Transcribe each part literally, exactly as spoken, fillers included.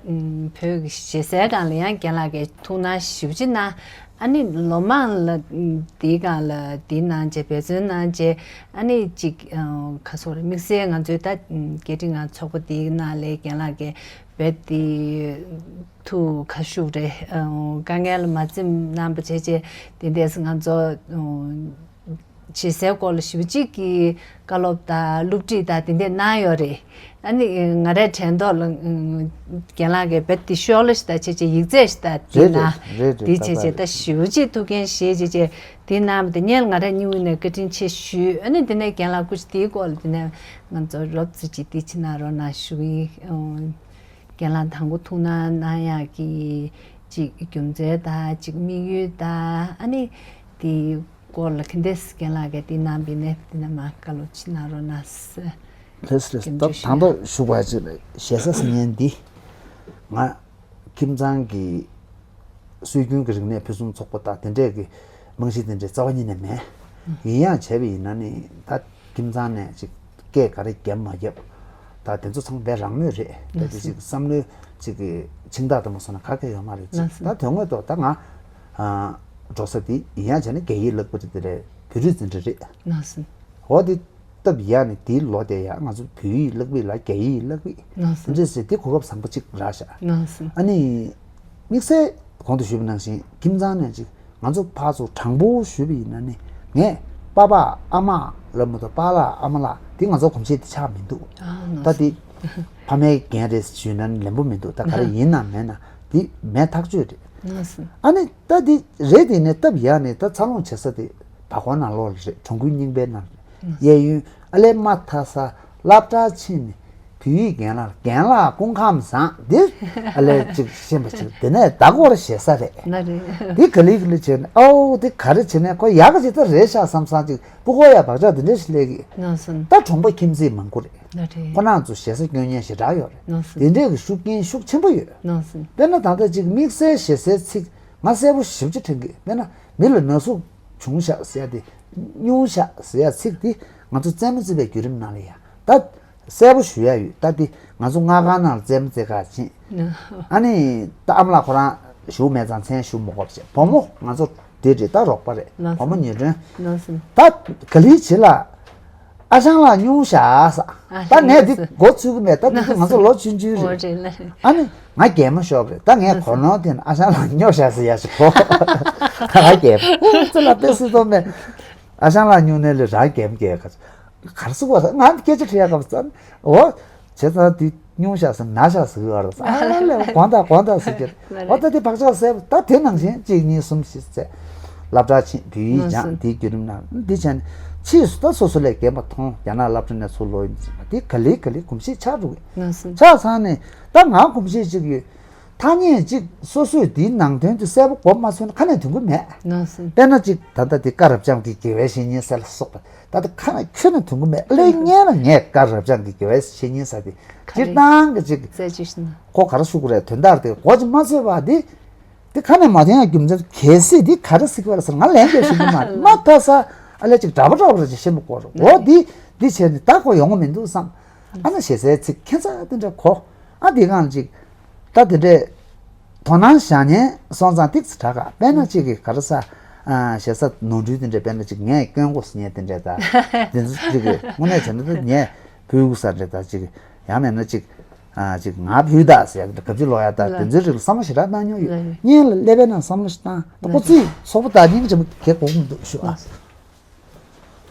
བོད་ཀྱི་ཞེ་སའི་སྒང་ལ་ཡང་རྒན་ལགས་ཀྱིས་ཐུགས་སྣང་ཞེ་པོ་ཅིག་གནང་། ཨ་ནི་ལོ་མང་ལ་འདིའི་སྒང་ལ་འདི་གནང་བྱས་འབད་བརྩོན་གནང་བྱས། ཨ་ནི་ཅིག་ཁ་སོ་རེ་དམིགས་བསལ་ང་ཚོའི་ད་སྐད་འཕྲིན་ཁང་ཚོགས་པ་འདིའི་ནང་ལ་རྒན་ལགས་ཀྱིས་རྦད་དེ་ཐུགས་ཁ་ཤུགས་རེ་དཀའ་ངལ་ལ་མ་འཛེམས་གནང་བ་བྱས་བྱས། དེ་འདྲས་ང་ཚོ་ཞེ་སའི་སྐོར་ལ་ཞེ་པོ་ཅིག་གི་བཀའ་སློབ་དང་སློབ་ཁྲིད་དང་དེ་འདྲས་གནང་ཡོད་རེད། ཨ་ནི་ང་རའི་དྲན་ཐོག་ལ་རྒན་ལགས་ཀྱིས་རྦད་དེ་ཤོག་ལྷེ་ཞིག་དང་བྱས་བྱས་ཡིག་ཚད་ཞིག་དང་དེ་རེད་ན་རེད་རེད་དེ་རེད། བྱས་བྱས་ད་ཞེ་པོ་ཅིག་ཐུགས་འགན་བཞེས་བྱས་བྱས་དེ་གནང་བ་དེ་སྔོན་ལ་ང་རའི་སྙིང་དབུས་ནས་བཀའ་དྲིན་ཆེ་ཞུས། ཨ་ནི་དེ་ནས་རྒན་ལགས་སྐུ་མཁྱེན་དེའི་སྐོར་ལ་དེ་ནས་ང་ཚོ་རོབ་ཙམ་ཅིག་དེ་ཕྱི་ནང་རོགས་གནང་ཞུ་གི་ཡིན། རྒན་ལགས་དང་པོ་ཐུགས་སྣང་གནང་ཡག་གི་ཅིག་རྒྱུ་མཚན་དང་ཅིག་དམིགས་ཡུལ་དང་ཨ་ནི་དེ་སྐོར་ལ་ག་འདྲས་རྒན་ལགས་ཀྱིས་དེ་གནང་བ་ཡིན་ན་དེ་ནས་མར་བཀའ་སློབ་ཅིག་གནང་རོགས་གནང་། ལགས་སོ་ལགས་སོ། ད་དང་ཐོག་ཞུ་བ་ཅིག་ལ་ཞེ་ས་ཟེར་མཁན་འདི་ང་ཁྱིམ་ཚང་གི་སྲོལ་རྒྱུན་གྱི་རིག་གནས་ཕུན་སུམ་ཚོགས་པ་དང་དེ་འདྲས་ཀྱི་རྨང་གཞི་དེ་འདྲས་རྩ་བ་ཉིད་ནས་མེད། ཡིན་ཡང་བྱས་པ་ཡིན་ན་ནི་ད་ཁྱིམ་ཚང་ནས་ཅིག་སྐད་ག་རེ་བརྒྱབ་མ་བརྒྱབ་ད་དེ་ཚོ་ཚང་མ་རང་མོས་རེད། ད་དེ་ཅིག་བསམ་བློའི་ཅིག་གི་འཆིང་ཐག་དེ་མོ་སོང་ན་ག་གེ་ཡོད་མ་རེད་ཅིག་ད་དོན་དངོས་ཐོག་ད་ང་འགྲོ་ས་དེ་ཡིན་ཡང་བྱས་ན་རྒྱ་ཡིག་བསླབ་པ་རེད། དེ་རེད། བོད་རིགས་འཛིན་གྲྭ་རེད། འོ་དེ་སྟབས་ཡག་ནས་དེའི་ལོ་དེ་ཡང་ང་ཚོ་བོད་ཡིག་བསླབ་པ་ལ་རྒྱ་ཡིག་བསླབ་པ་ནང་སོང་འདྲ་ཟེར་དེ་གོ་སྐབས་བཟང་པོ་གཅིག་རག་ཤག་ནང་སོང་། ཨ་ནི་དམིགས་བསལ་གོང་དུ་ཞུས་པ་ནང་བཞིན་ཁྱིམ་ཚང་ནས་ཅིག་ང་ཚོ་ཕར་ཚུར་དྲང་པོ་ཞུས་པ་ཡིན་ན་ནི་ངས་པ་ཕ་ཨ་མ་ལབ་མ་གཏོགས་པཱ་ལགས་ཨ་མ་ལགས་དེ་ང་ཚོ་གོམས་གཤིས་དེ་ཆགས་མི་འདུག་ད་དེ་ཕ་མའི་རྒན་རེད་ཞུས་ན་ནི་ལན་པོ་མི་འདུག་ད་ག་རེ་ཡིན་ནམ་མེད་ན་དེ་མེད་ཐག་ཆོད་རེད། ནང་སོང་། ཨ་ནི་ད་དེ་རེད་དེ་ནས་སྟབས་ཡག་ནས་ད་འཚར་ལོངས་བྱེད་ས་དེ་བར་སྐོར་ནང་ལོགས་ལ་རེད། གྲོང་ཁུལ་རྙིང་པའི་ནང་རེད། གཡས་གཡོན་ཨ་ལས་མ་མཐའ་ས་སློབ་གྲྭ་ཕྱིན་ནས་བོད་ཡིག་རྒན་ལགས་རྒན་ལགས་སྐུ་ཁམས་བཟང་འདི་ཨ་ལས་ཅིག་ཤེས་པ་ཅིག་དེ་ནས་ཟླ་སྐོར་ཞེ་ས་རེད། ན་རེད། འདི་ག་ལེ་ག་ལེ་བྱས་ནས་ཨའོ་འདི་ག་རེ་བྱས་ནས་ཁོ་ཡག་ག་ཅིག་ད་རེད་ཤག་བསམ་བསམ་ཅིག་སྤུ་གུ་ཡ་བག་ཆགས་འདི་འདྲ་ཞིག་སླེབས་ཀྱི། ནང་སོང་། ད་གྲོང་པ་ཁྱིམ་མཚེས་མང་པོ་རེད། ན་རེད། ཁོ་རང་ཚོ་ཞེ་ས་སྐྱོན་མཁན་ཞེ་དྲག་ཡོད་རེད། ནང་སོང་། དེ་འདྲས་ཀྱི་ཤུགས་རྐྱེན་ཤུགས་ཆེན་པོ་ཡོད། ནང་སོང་། དཔེར་ན་ད་ལྟ་ཅིག་དམིགས་བསལ་ཞེ་སའི་ཚིག་ང་གསལ་པོ་ཞེ་པོ་ཅིག་དྲན་གི། དཔེར་ན་མི་ལ་ན་ཟུག་བྱུང་ཤག་ཟེར་ཡ་དེ། སྨྱུང་ཤག་ཟེར་ཡ་ཚིག་དེ་ང་ཚོ་རྩེད་མོ་རྩེ་བའི་བརྒྱུད་རིམ་ནང་ལ་ཡ་ད་གསལ་པོ་ཞུ་ཡ་ཡོད། ད་དེ་ང་ཚོ་སྔ་གང་ནང་ལ་རྩེད་མོ་རྩེ་ག་ཕྱིན། ཨ་ནི་ད་ཨ་མ་ལགས་ཁོ་རང་བཞུགས་མེད་ཙང་མཚན་ཞུ་མི་དགོས་པ་བྱས། བུ་མོ་ང་ཚོ་དེ་རེད། ད་རོགས་པ་རེད། ལགས་སོ། བུ་མོ་ཉེ་གྲོན། ལགས་སོ། ད་ག་ལེ་བྱེད་ལ། ཨ་ཞང་ལགས་སྨྱུང་ཤག་ཟེར། ཨ་ད་ངས་འདི་ལགས་སོ། མགོ་ཚོས་ཀྱི་མེད། ད་འདི་ང་ཚོ་ལོ་ཆུང་ཆུང་རེད། འོ་རེད་ལགས། ཨ་ནི་ང་གད་མོ་ཤོར་རེད། ད་ངས་གོ་ནོར་དེ་ནི་ཨ་ཞང་ལགས་སྨྱོ་ཤག་ཟེར་ཡ་ཞིག་གོ། ད་ང་གད་མོ་ཨུ་ཙི་ལ་དཔེ་སྲིད་དོ་མེད། ཨ་ཞང་ལགས་སྨྱུང་ནས་ལས་རང་གད་མོ་གད་ག་གར་སུ་བ་ང་སྐད་ཆ་དྲི་ཡ་ག་བ་ཙམ། འོ་བྱས་ཙང་འདི་སྨྱུང་ཤག་ཟེར་ན་ཤག་ཟེར་གི་བར་ཙམ། ཨ་ལས་དགོངས་དག་དགོངས་དག་ཟེར་གྱི། འོ་ད་དེ་བག་ཆགས་ཟེར་ད་དེ་ནང་བཞིན་གཅིག་གཉིས་གསུམ་བཞི་ཟེར། སློབ་གྲྭ་ཕྱིན་བོད་ཡིག་སྦྱངས། དེའི་བརྒྱུད་རིམ་ནང་འདི་བྱས་ནས་ཕྱིས་སུ་ད་སོ་སོ་ལས་རྒན་པ་མཐོང་། རྒྱ་ནག་སློབ་གྲྭ་ནས་ཚུར་ལོག་ཡིན་ཟེར་ན་དེ་ག་ལེ་ག་ལེ་གོམས་གཤིས་ཆགས་འགྲོ་གི། ཆགས་ཚར་ནས་ད་ང་གོམས་གཤིས་གཅིག་ཡོད། ཐ་སྙད་གཅིག་སོ་སོས་དེའི་ནང་དོན་དེ་གསལ་པོ་གོ་མ་ཚོར་ན་ཁ་ནས་འདོན་གི་མེད། དཔེར་ན་གཅིག་ད་ལྟ་དེ་བཀའ་རབ་འབྱམས་ཀྱི་དགེ་བའི་བཤེས་གཉེན་ཟེར་ལ་སོགས་པ་ད་ལྟ་ཁ་ནས་ཁྱོན་ནས་འདོན་གི་མེད། ཨ་ལས་སྔོན་ལ་ངས་བཀའ་རབ་འབྱམས་ཀྱི་དགེ་བའི་བཤེས་གཉེན་ཟེར་དེ་སྤྱིར་བཏང་གི་གཅིག་རྩེ་གཅིག་ན། ཁོ་ག་རེ་ཞུ་དགོས་རེད། དོན་དག་དེ་གོ་ཅིག་མ་ཚོད་པ་དེ། དེ་ཁ་ནས་མ་ཐོན་ཡང་རྒྱུ་མཚན་གལ་སྲིད་དེ་ག་རེ་ཟེར་གི་བ་རེད་ཟེར་ང་ལན་རྒྱག་ཤེས་ཀྱི་མ་རེད། མ་ཐ་ས་ཨ་ལས་ཅིག་འདྲ་པོ་འདྲ་པོ་རེད་ཅིག་ཤེས་མི་དགོས་རེད། འོ་དེ་དེ་བྱས་ནས་ད་ཁོ་ཡོང་གི་མི་འདུག་བསམ། ཨ་ན་ཞེ་སའི་ཚིག་ཁྱད་མཚར་དེ་འདྲ་གོ། ཨ་དེ་གང་ཅིག་ད་དེ་འདྲས་དོ་སྣང་བྱ་ཉན་སོང་ཙང་ཏིག་ཙི་དྲག་ག་དཔེར་ན་ཅིག་གི་ག་རེ་ས། ཞེ་ས་ནོར་འཁྲུལ་དེ་འདྲས་དཔེར་ན་ཅིག་ངས་སྐྱོན་གོ་ཟེར་ཉན་དེ་འདྲས་ད། དེ་ཚོ་ཅིག་གི་དངོས་གནས་བྱས་ན་ད་ངས་བུ་གུ་ས་འདྲས་ད་ཅིག་ཡང་མེད་ན་ཅིག་ཨ་ཅིག་ང་བུད་ད་ཟེར་ཡ་གབ་ཅིག་ལོག་ཡ་ད། ལ། དེ་ཚོའི་རིགས་ལ་བསམ་བློ་ཞེ་དྲག་བཏང་མྱོང་ཡོད། ལ། སྔོན་ལ་སླེབས་པའི་ནང་བསམ་བློ་ཞིག་བཏང་། ད་ཁོ་ཚོས་སོག་པོ་ད་སྙིང་རྗེ་མོ་གེ་གོ་གི་མི་འདུག་ཞུ་ཨ།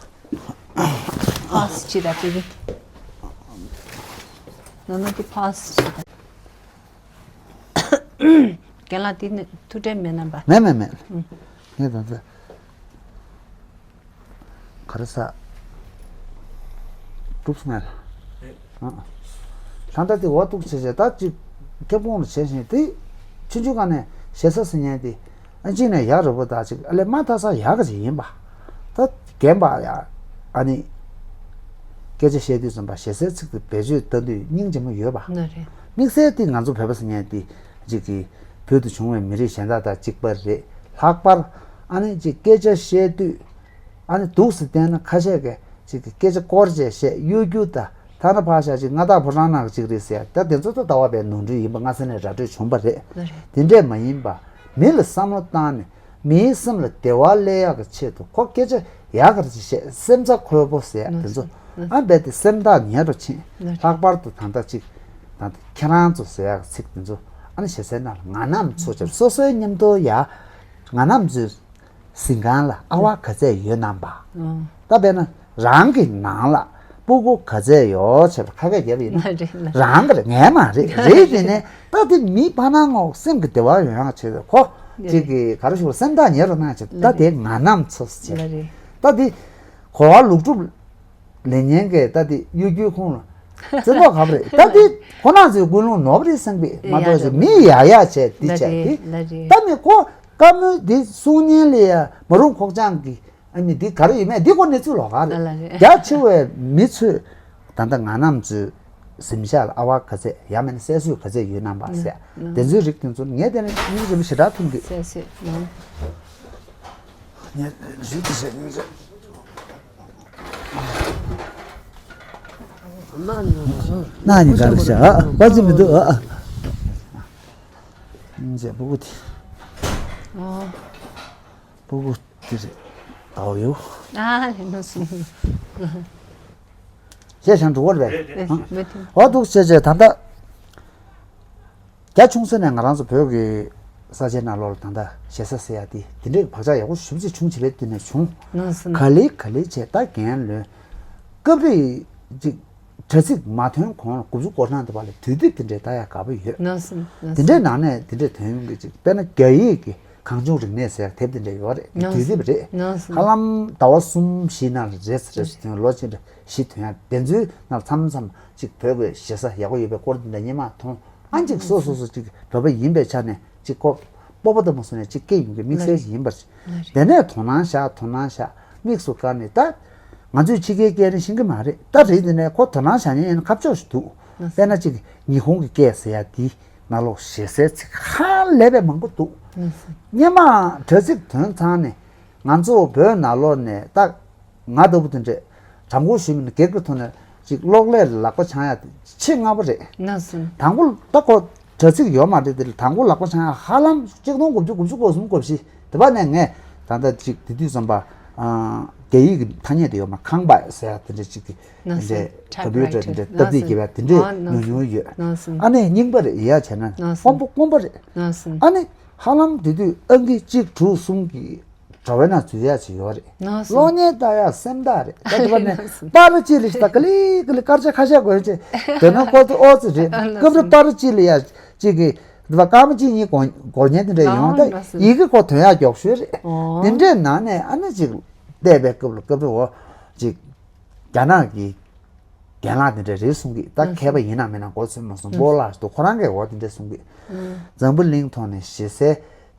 ཨ་སི་ཅི་ད་ཅིག་ནོ་ནོ་དེ་ཕ་སི་ཅི་ད། རྒན་ལགས་དེ་ནི་ཐུགས་ཁྲལ་མེད་ནམ་པ། མེད་མེད་མེད། ཨུ། ངས་ད་ཚོད། ག་རེ་ཟ། གྲུབ་སོང་ངས་ལ། ཨ། ད་ལྟ་དེ་འོ་གཏུག་བྱས་བྱས་ད་ཅིག་ཁྱབ་ཁོངས་ལ་བྱས་ཤིང་དེ། ཆུང་ཆུང་སྒང་ནས་ཞེ་ས་ཟེར་མཁན་དེ། ཨ་གཅིག་ནས་ཡག་རེད་པོ་ད་ཅིག་ཨ་ལས་མ་ཐ་ས་ཡག་ག་ཅིག་ཡིན་པ། ད་རྒན་པ་ཡ། ཨ་ནི། སྐད་ཆ་བཤད་དུས་ཙམ་པ་ཞེ་སའི་ཚིག་དེ་བེད་སྤྱོད་བཏང་དུས་སྙིང་རྗེ་མོ་ཡོད་པ། ན་རེད། དམིགས་བསལ་དེ་ང་ཚོ་བོད་པ་ཟེར་མཁན་དེ། ཅིག་གིས་བོད་དུ་བྱུང་བའི་མི་རིགས་གཞན་དག་དང་གཅིག་པ་རེད། ལྷག་པར་ཨ་ནི་ཅིག་སྐད་ཆ་བཤད་དུས་ཨ་ནི་འདུག་སེ་བསྟན་ན་ཁ་ཤས་ཀྱིས་ཅིག་གིས་སྐད་ཆ་སྐོར་བྱས་བཤད་གཡོ་སྒྱུ་དང་ ཐ་ན་ཕར་བཞག་ཅིག་མངའ་བདག་ཕོ་བྲང་ནག་ཅིག་རེད་ཟེར་ཡ་ད་དེ་ཚོ་ད་ཟླ་བ་པའི་ནོར་འཁྲུལ་ཡིན་པ་སྔ་ས་ནས་ར་སྤྲོད་བྱུང་བ་རེད། ལགས་རེད། དེ་འདྲས་མ་ཡིན་པ་མི་ལ་བསམ་བློ་བཏང་ནས་མིའི་སེམས་ལ་བདེ་བ་སླེབས་ཡག་གི་ཆེད་དུ་ཁོ་སྐད་ཆ་ཡག་ག་རེ་ཅིག་བཤད་སེམས་རྩ་འཁོལ་པོ་ཟེར་ཡ་དེ་ཚོ་ཨ་རྦད་དེ་སེམས་ཐག་ཉེ་རུ་ཕྱིན། ལགས་རེད། ལྷག་པར་དུ་ད་ལྟ་ཅིག་ད་ལྟ་ཁྱེད་རང་ཚོ་ཟེར་ཡག་གི་ཚིག་དེ་ཚོ་ཨ་ནི་ཞེ་སའི་ནང་ལ་ང་རྣམ་ཚོ་ཅེས་སོ་སོའི་མཉམ་དུ་ཡ་ང་རྣམ་ཚོའི་གཟིམ་ཁང་ལ་ཨ་བ་ག་ཚད་ཡོད་ནམ་པ། ཨོ། ད་དཔེར་ན་རང་གི་ནང་ལ་སྤུ་གུ་ག་ཚད་ཡོད་བྱས་པ་ཁ་སྐད་བརྒྱབ་པ་ཡིན་ན། ལགས་རེད་ལགས། རང་གི་རེད་ངའི་མ་རེད། རེད་དེ་ནས་ད་དེ་མི་ཕར་ནང་ངོ་སེམས་ཀྱི་བདེ་བ་ཡོང་ཡག་ཆེད་དུ་ཁོ་ཅིག་གི་ག་རེ་ཞུ་དགོས་སེམས་ཐག་ཉེ་རུ་གནང་ཆེད་དུ་ད་དེ་ང་རྣམ་ཚོ་ཟེར། ལགས་རེད། ད་དེ་གོ་བ་ལུག་གྲུབ་ལེན་མཁན་གྱི་ད་དེ་གཡོ་སྒྱུའི་ཁོངས་ལ་བརྩི་མདོག་ག་བ་རེད། ད་དེ་ཁོ་རང་ཚོའི་ཀུན་སློང་ནོར་བ་རེད་བསམ་པས་མ་གཏོགས་ཅིག་མི་ཡ་ཡ་བྱས་འདི་བྱས་དེ་ལགས་རེད། ད་མི་ཁོ་བཀའ་མོལ་འདི་གསུང་མཁན་ལ་ཡ་མ་རུང་ཁོག་བཅངས་ཀྱི་ཨ་ནི་འདི་ག་རེ་ཡོད་མེད་འདི་ཁོ་གནས་ཚུལ་ལོགས་ཀ་རེད། ལགས་རེད། རྒྱ་ཆེ་བའི་མི་ཚོས་ད་ལྟ་ང་རྣམ་ཚོའི་གཟིམ་ཤག་ལ་ཨ་བ་ག་ཚད་ཡང་མིན་ན་གསལ་གསོལ་ག་ཚད་ཡོད་ནམ་པ་ཟེར། ལགས། དེ་ཚོའི་རིགས་དེ་ཚོ་ངས་དེ་ནས་སྙིང་རྗེ་མོ་ཞེ་དྲག་མཐོང་གི། གསལ་གསོལ་ལགས། ངས་རིགས་དེ་བཤད་སྙིང་རྗེ། ན་ནི་ག་རེ་བྱ་ཨ་པ་ཙི་མི་འདུག་ཨ། སྙིང་རྗེ་སྤུ་གུ་དེ། ཨོ། སྤུ་གུ་དེ་རེད། ཨའོ་ཡོ། ཨ་ལེ་ནོ་སུ། ཞེས་བྱང་འགྲོ་བར་བས། མི་ཐུབ། འོ་འདུག་བྱས་བྱས་ད་ལྟ། རྒྱ་ཆུང་ས་ནས་ང་རང་ཚོ་བོད་ཀྱི་ས་ཆའི་ནང་ལོགས་ལ་ད་ལྟ་ཞེ་ས་ཟེར་ཡ་དེ་དེ་འདྲའི་བག་ཆགས་ཡག་པོ་ཞེ་པོ་ཅིག་བྱུང་བྱེད་པའི་དུས་ནས་བྱུང་། ནང་སུ། ག་ལེ་ག་ལེ་བྱས་ད་རྒན་ལོན། སྐབས་རེ་ཅིག་དྲ་ཚིགས་མ་ཐོན་གོང་ལ་དགུ་བཅུ་གོ་གྲངས་དེ་བ་ལ་དུས་དེབ་དེ་འདྲའི་ལྟ་ཡག་དགའ་པོ་ཡོད། ནང་སུ། ནང་སུ། དེ་འདྲའི་ནང་ནས་དེ་འདྲའི་ཐོན་ཡོང་གི་ཅིག་དཔེར་ན་རྒྱ་ཡིག་གི་གངས་ལྗོངས་རིག་གནས་ཟེར་དེབ་དེ་འདྲ་ཡོད་རེད། ནང་དུས་དེབ་རེད། ནང་སུ། ཧ་ལམ་ཟླ་བ་གསུམ་བཞི་ནང་ལ་རེས་རེས་ཐོན་ལོ་གཅིག་འདྲ་བཞི་ཐོན་ཡག་དེ་ཚོའི་ནང་མཚམས་མཚམས་ཅིག་བོད་པའི་ཞེ་ས་ཡག་པོ་ཡོད་པའི་སྐོར་འདི་འདྲ་སྙན་མ་མཐོང་ཨ་ཅིག་སོ་སོ་སོ་ཅིག་བོད་པ་ཡིན་པའི་ཆ་ནས་ཅིག་ཁོ་སྤོབས་པ་ལྟ་བུ་སོང་ནས་ཅིག་སྐད་ཡོང་གི་དམིགས་བསལ་ཞིག་ཡིན་པར། དེ་ནས་དོ་སྣང་བཞག་དོ་སྣང་བཞག་དམིགས་སུ་བཀར་ནས་ད་ང་ཚོས་ཕྱི་རྒྱལ་སྐད་རེ་ཤེས་ཀྱི་མ་རེད། ད་རེད་དེ་ནས་ཁོ་དོ་སྣང་བཞག་མཁན་ཡིན་ན་ཁ་ཕྱོགས་ཤིག་འདུག་དཔེར་ན་ཅིག་ཉི་ཧོང་གི་སྐད་ཟེར་ཡ་དེ། ནང་ལོགས་ཞེ་སའི་ཚིག་ཧ་ལས་པའི་མང་པོ་འདུག་སྔོན་མ་དྲ་ཚིགས་ཐོན་ཚང་ནས་ང་ཚོ་བོད་ནང་ལོགས་ནས་ད་ང་ལྟ་བུ་དེ་འདྲས་དྲང་པོ་ཞུས་མིན་ན་སྒེར་གྱི་ཐོག་ནས་ཅིག་གློག་ཀླད་ལ་ལག་པ་འཆང་ཡ་དེ་ཆེས་སྔ་པོ་རེད། དང་པོ་ད་ཁོ་དྲ་ཚིགས་ཡོད་མ་རེད་དེ་དང་པོ་ལག་པ་འཆང་ཡ་ཧ་ལམ་གཅིག་སྟོང་དགུ་བརྒྱ་དགུ་བཅུ་གོ་གསུམ་གོ་བཞི་དེ་བ་ནས་ངས་ད་ལྟ་ཅིག་དེ་དུས་ཙམ་པ་རྒྱ་ཡིག་གི་ཐ་སྙད་དེ་ཡོད་མ་ཁང་པ་ཟེར་ཡ་དེ་འདྲས་ཅིག་གི་དེ་འདྲའི་ཀམ་པུ་ཊར་དེ་འདྲའི་སྟབས་བདེ་རྒྱབ་པ་དེ་འདྲའི་ཉུང་ཉུང་ཡོད། ཨ་ནི་རྙིང་པ་རེད་ཡ་བྱས་ན་དཀོན་པོ་དཀོན་པོ་རེད། ཨ་ནི་ཧ་ལམ་དེ་དུས་ཨང་ཀི་གཅིག་དྲུག་གསུམ་གྱི་དྲ་བའི་ནང་འཛུལ་ཡ་ཅིག་ཡོད་རེད། གློག་བརྙན་ལྟ་ཡ་སེམས་ཐག་རེད་ད་དེ་བ་ནས་པར་ཅིག་ལ་ཞིག་ད་ག་ལི་ག་ལི་སྐར་ཆ་ཁ་ཤས་དགོས་ཅིག་དེ་ནང་ཀོ་ཏི་ཨོ་ཙི་རེད་སྐབས་རེ་པར་ཅིག་ལ་ཡ་ཅིག་གི་དེ་བ་སྐར་མ་གཅིག་གཉིས་འགོར་འགོར་ཉན་དེ་འདྲ་ཡོང་ད་ཡི་གེ་ཁོ་དོན་ཡ་མགྱོགས་ཤོས་རེད། དེ་འདྲའི་ནང་ནས་ཨ་ནི་ཅིག་བལྟས་པའི་སྐབས་ལ་སྐབས་རེ་འོ་ཅིག་རྒྱ་ནག་གི་རྒན་ལགས་དེ་འདྲ་རེད་གསུང་གི་ད་མཁས་པ་ཡིན་ན་མིན་ན་མགོ་ཚོས་མ་སོང་སྤོ་ལགས་ཤིག་འདུག་ཁོ་རང་གིས་འོ་དེ་འདྲ་གསུང་གི་འཛམ་བུ་གླིང་ཐོག་ནས་ཞེ་སའི་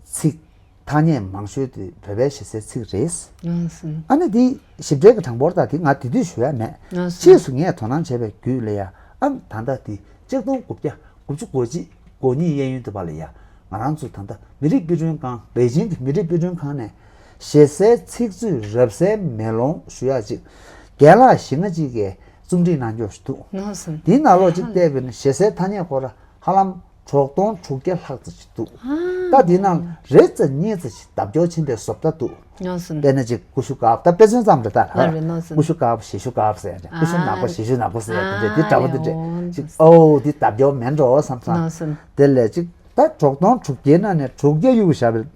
ཚིག་ཐ་སྙད་མང་ཤོས་དེ་བོད་པའི་ཞེ་སའི་ཚིག་རེད། ཨ་ནི་དེ་ཞིབ་ཕྲའི་གི་གྲངས་འབོར་དང་དེ་ང་དེ་དུས་ཞུ་ཡ་མེད། ཕྱིས་སུ་ངས་དོ་སྣང་བྱས་པའི་བརྒྱུད་ལ་ཡ་ཨ་ད་ལྟ་དེ་གཅིག་སྟོང་དགུ་བརྒྱ་དགུ་བཅུ་གོ་གཅིག་གོ་གཉིས་གཡས་གཡོན་དུ་བ་ལ་ཡ་ང་རང་ཚོ་ད་ལྟ་མི་རིགས་དཔེ་སྐྲུན་ཁང་པེ་ཅིང་གི་མི་རིགས་དཔེ་སྐྲུན་ཁང་ནས། ཞེ་སའི་ཚིག་མཛོད་རབ་གསལ་མེ་ལོང་ཞུ་ཡག་ཅིག་རྒན་ལགས་ཞེ་ལྔ་གཅིག་གིས་རྩོམ་སྒྲིག་གནང་རྒྱུ་ཞིག་འདུག་ནོར་སོང་། དེའི་ནང་ལོགས་ཅིག་བལྟས་པས་ན་ཞེ་སའི་ཐ་སྙད་སྐོར་ཧ་ལམ་དྲུག་སྟོང་དྲུག་བརྒྱ་ལྷག་ཙམ་ཞིག་འདུག་ད་དེའི་ནང་རེ་ཙམ་གཉིས་ཙམ་ཞིག་ལྡབ་སྐྱོར་ཕྱིན་པའི་བཟོ་ལྟ་འདུག་ནོར་སོང་། དཔེར་ན་ཅིག་ཀུ་ཤུ་དཀར་པོ་ད་དཔེ་མཚོན་ཙམ་རེད་ད་ལ་རེད་ནོར་སོང་། ཀུ་ཤུ་དཀར་པོ་ཞེ་ཤུ་དཀར་པོ་ཟེར་ཡག་དེ་འདྲས་དེ་དྲ་བ་དེ་ཞེ་ཤུ་ནག་པོ་ཟེར་ཡག་དེ་འདྲས་དེ་དྲ་བ་དེ་འདྲས་ཅིག་ཨོ་དེ་ལྡབ་སྐྱོར་མེད་འགྲོ་བསམ་ཙང་དེ་ལས་ཅིག་ད་དྲུག་སྟོང་དྲུག་བརྒྱའི་ནང་ནས་དྲུག་བརྒྱ་གཡུག་བཞག་པའི།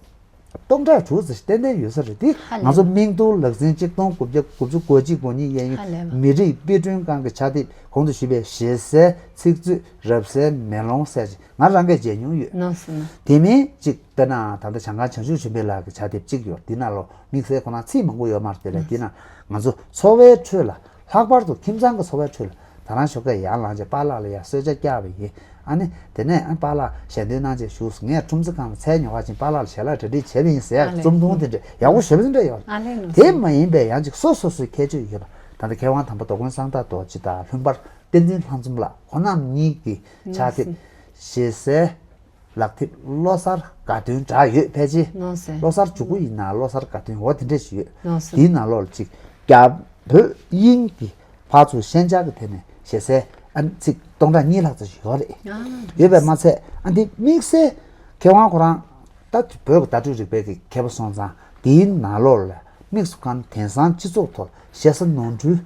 སྟོང་ཕྲག་དྲུག་ཙམ་ཞིག་ཏན་ཏན་ཡོད་ས་རེད་དེ་ཧ་ལས་ང་ཚོ་མིང་ཐོ་ལག་འཛིན་གཅིག་སྟོང་དགུ་བརྒྱ་དགུ་བཅུ་གོ་གཅིག་གོ་གཉིས་གཡས་གཡོན་ཧ་ལས་མི་རིགས་དཔེ་སྐྲུན་ཁང་གི་ཕྱག་དེབ་གོང་དུ་ཞུས་པའི་ཞེ་སའི་ཚིག་མཛོད་རབ་གསལ་མེ་ལོང་ཟེར་ཅིག་ང་རང་གིས་མཇལ་མྱོང་ཡོད། ནོར་སོང་། དེ་མིན་ཅིག་དཔེར་ན་ད་ལྟ་བྱང་ཁང་བྱང་ཆུབ་ཆོས་འཕེལ་ལགས་ཀྱི་ཕྱག་དེབ་གཅིག་ཡོད་འདི་ནང་ལོ་དམིགས་བསལ་ཁོ་ན་ཚིག་མང་པོ་ཡོད་མ་རེད་དེ་ལས་འདི་ནང་ང་ཚོ་འཚོ་བའི་ཁྲོད་ལ་ལྷག་པར་དུ་ཁྱིམ་ཚང་གི་འཚོ་བའི་ཁྲོད་ལ། ད་རང་ཞོགས་ཀས་ཡར་ལངས་རྗེས་པཱ་ལགས་ལ་ཡར་གསོལ་ཇ་བཀྱགས་པ་ཡིན། ཨ་ནི་དེ་ནས་ཨ་པཱ་ལགས་ཞལ་འདོན་གནང་རྗེས་བཞུགས་སོང་། ངས་ཁྲོམ་ས་ཁང་ལ་ཚལ་ཉོ་གར་ཕྱིན་པཱ་ལགས་ལ་ཞལ་ལག་གྲ་སྒྲིག་བྱས་པ་ཡིན་ཟེར་ཡག་རྩོམ་ཐུང་དེ་འདྲ་ཡག་པོ་ཞེ་པོ་ཅིག་འདྲ་ཡོད། ཨ་ལས་ནོར་དེ་སོང་། མ་ཡིན་པའི་ཡང་ཅིག་སོ་སོ་སོའི་ཁྱད་ཆོས་ཡོད་པ་ད་ལྟ་མཁས་དབང་དམ་པ་རྡོ་དགོན་གསང་བདག་རྡོ་རྗེ་དང་ལྷུན་པར་བསྟན་འཛིན་ལྷ་འཛོམས་ལགས་ཁོང་རྣམ་གཉིས་ཀྱི་ཕྱག་དེབ་ཞེ་སའི་ལག་དེབ་བློ་གསར་དགའ་སྟོན་འདྲ་ཡོད་ཕལ་ཆེར། ནོར་སོང་། བློ་གསར་འཇུག་གི་ཡིན་ན་བློ་གསར་དགའ་སྟོན་འོ་དེ་འདྲས་ཞིག་ཡོད། ནོར་སོང་། དེའི་ནང་ལོགས་ལ་ཅིག་རྒྱ་བོད་དབྱིན་གྱི་ཕར་ཚུར་ཤན་སྦྱར་གྱི་ཐད་ནས་ ཞེ་སའི་ཨ་ཚིག་སྟོང་ཕྲག་གཉིས་ལྷག་ཙམ་ཞིག་ཡོད་རེད། ཨ། ཡོད་པས་མ་ཚད་ཨ་འདི་དམིགས་བསལ་མཁས་དབང་ཁོ་རང་ད་བོད་ཀྱི་བརྡ་སྤྲོད་རིག་པའི་གི་མཁས་པ་སོང་ཙང་དེའི་ནང་ལོགས་ལ་དམིགས་སུ་བཀར་ན་དེང་སང་སྤྱི་ཚོགས་ཐོག་ཞེ་ས་ནོར་འཁྲུལ་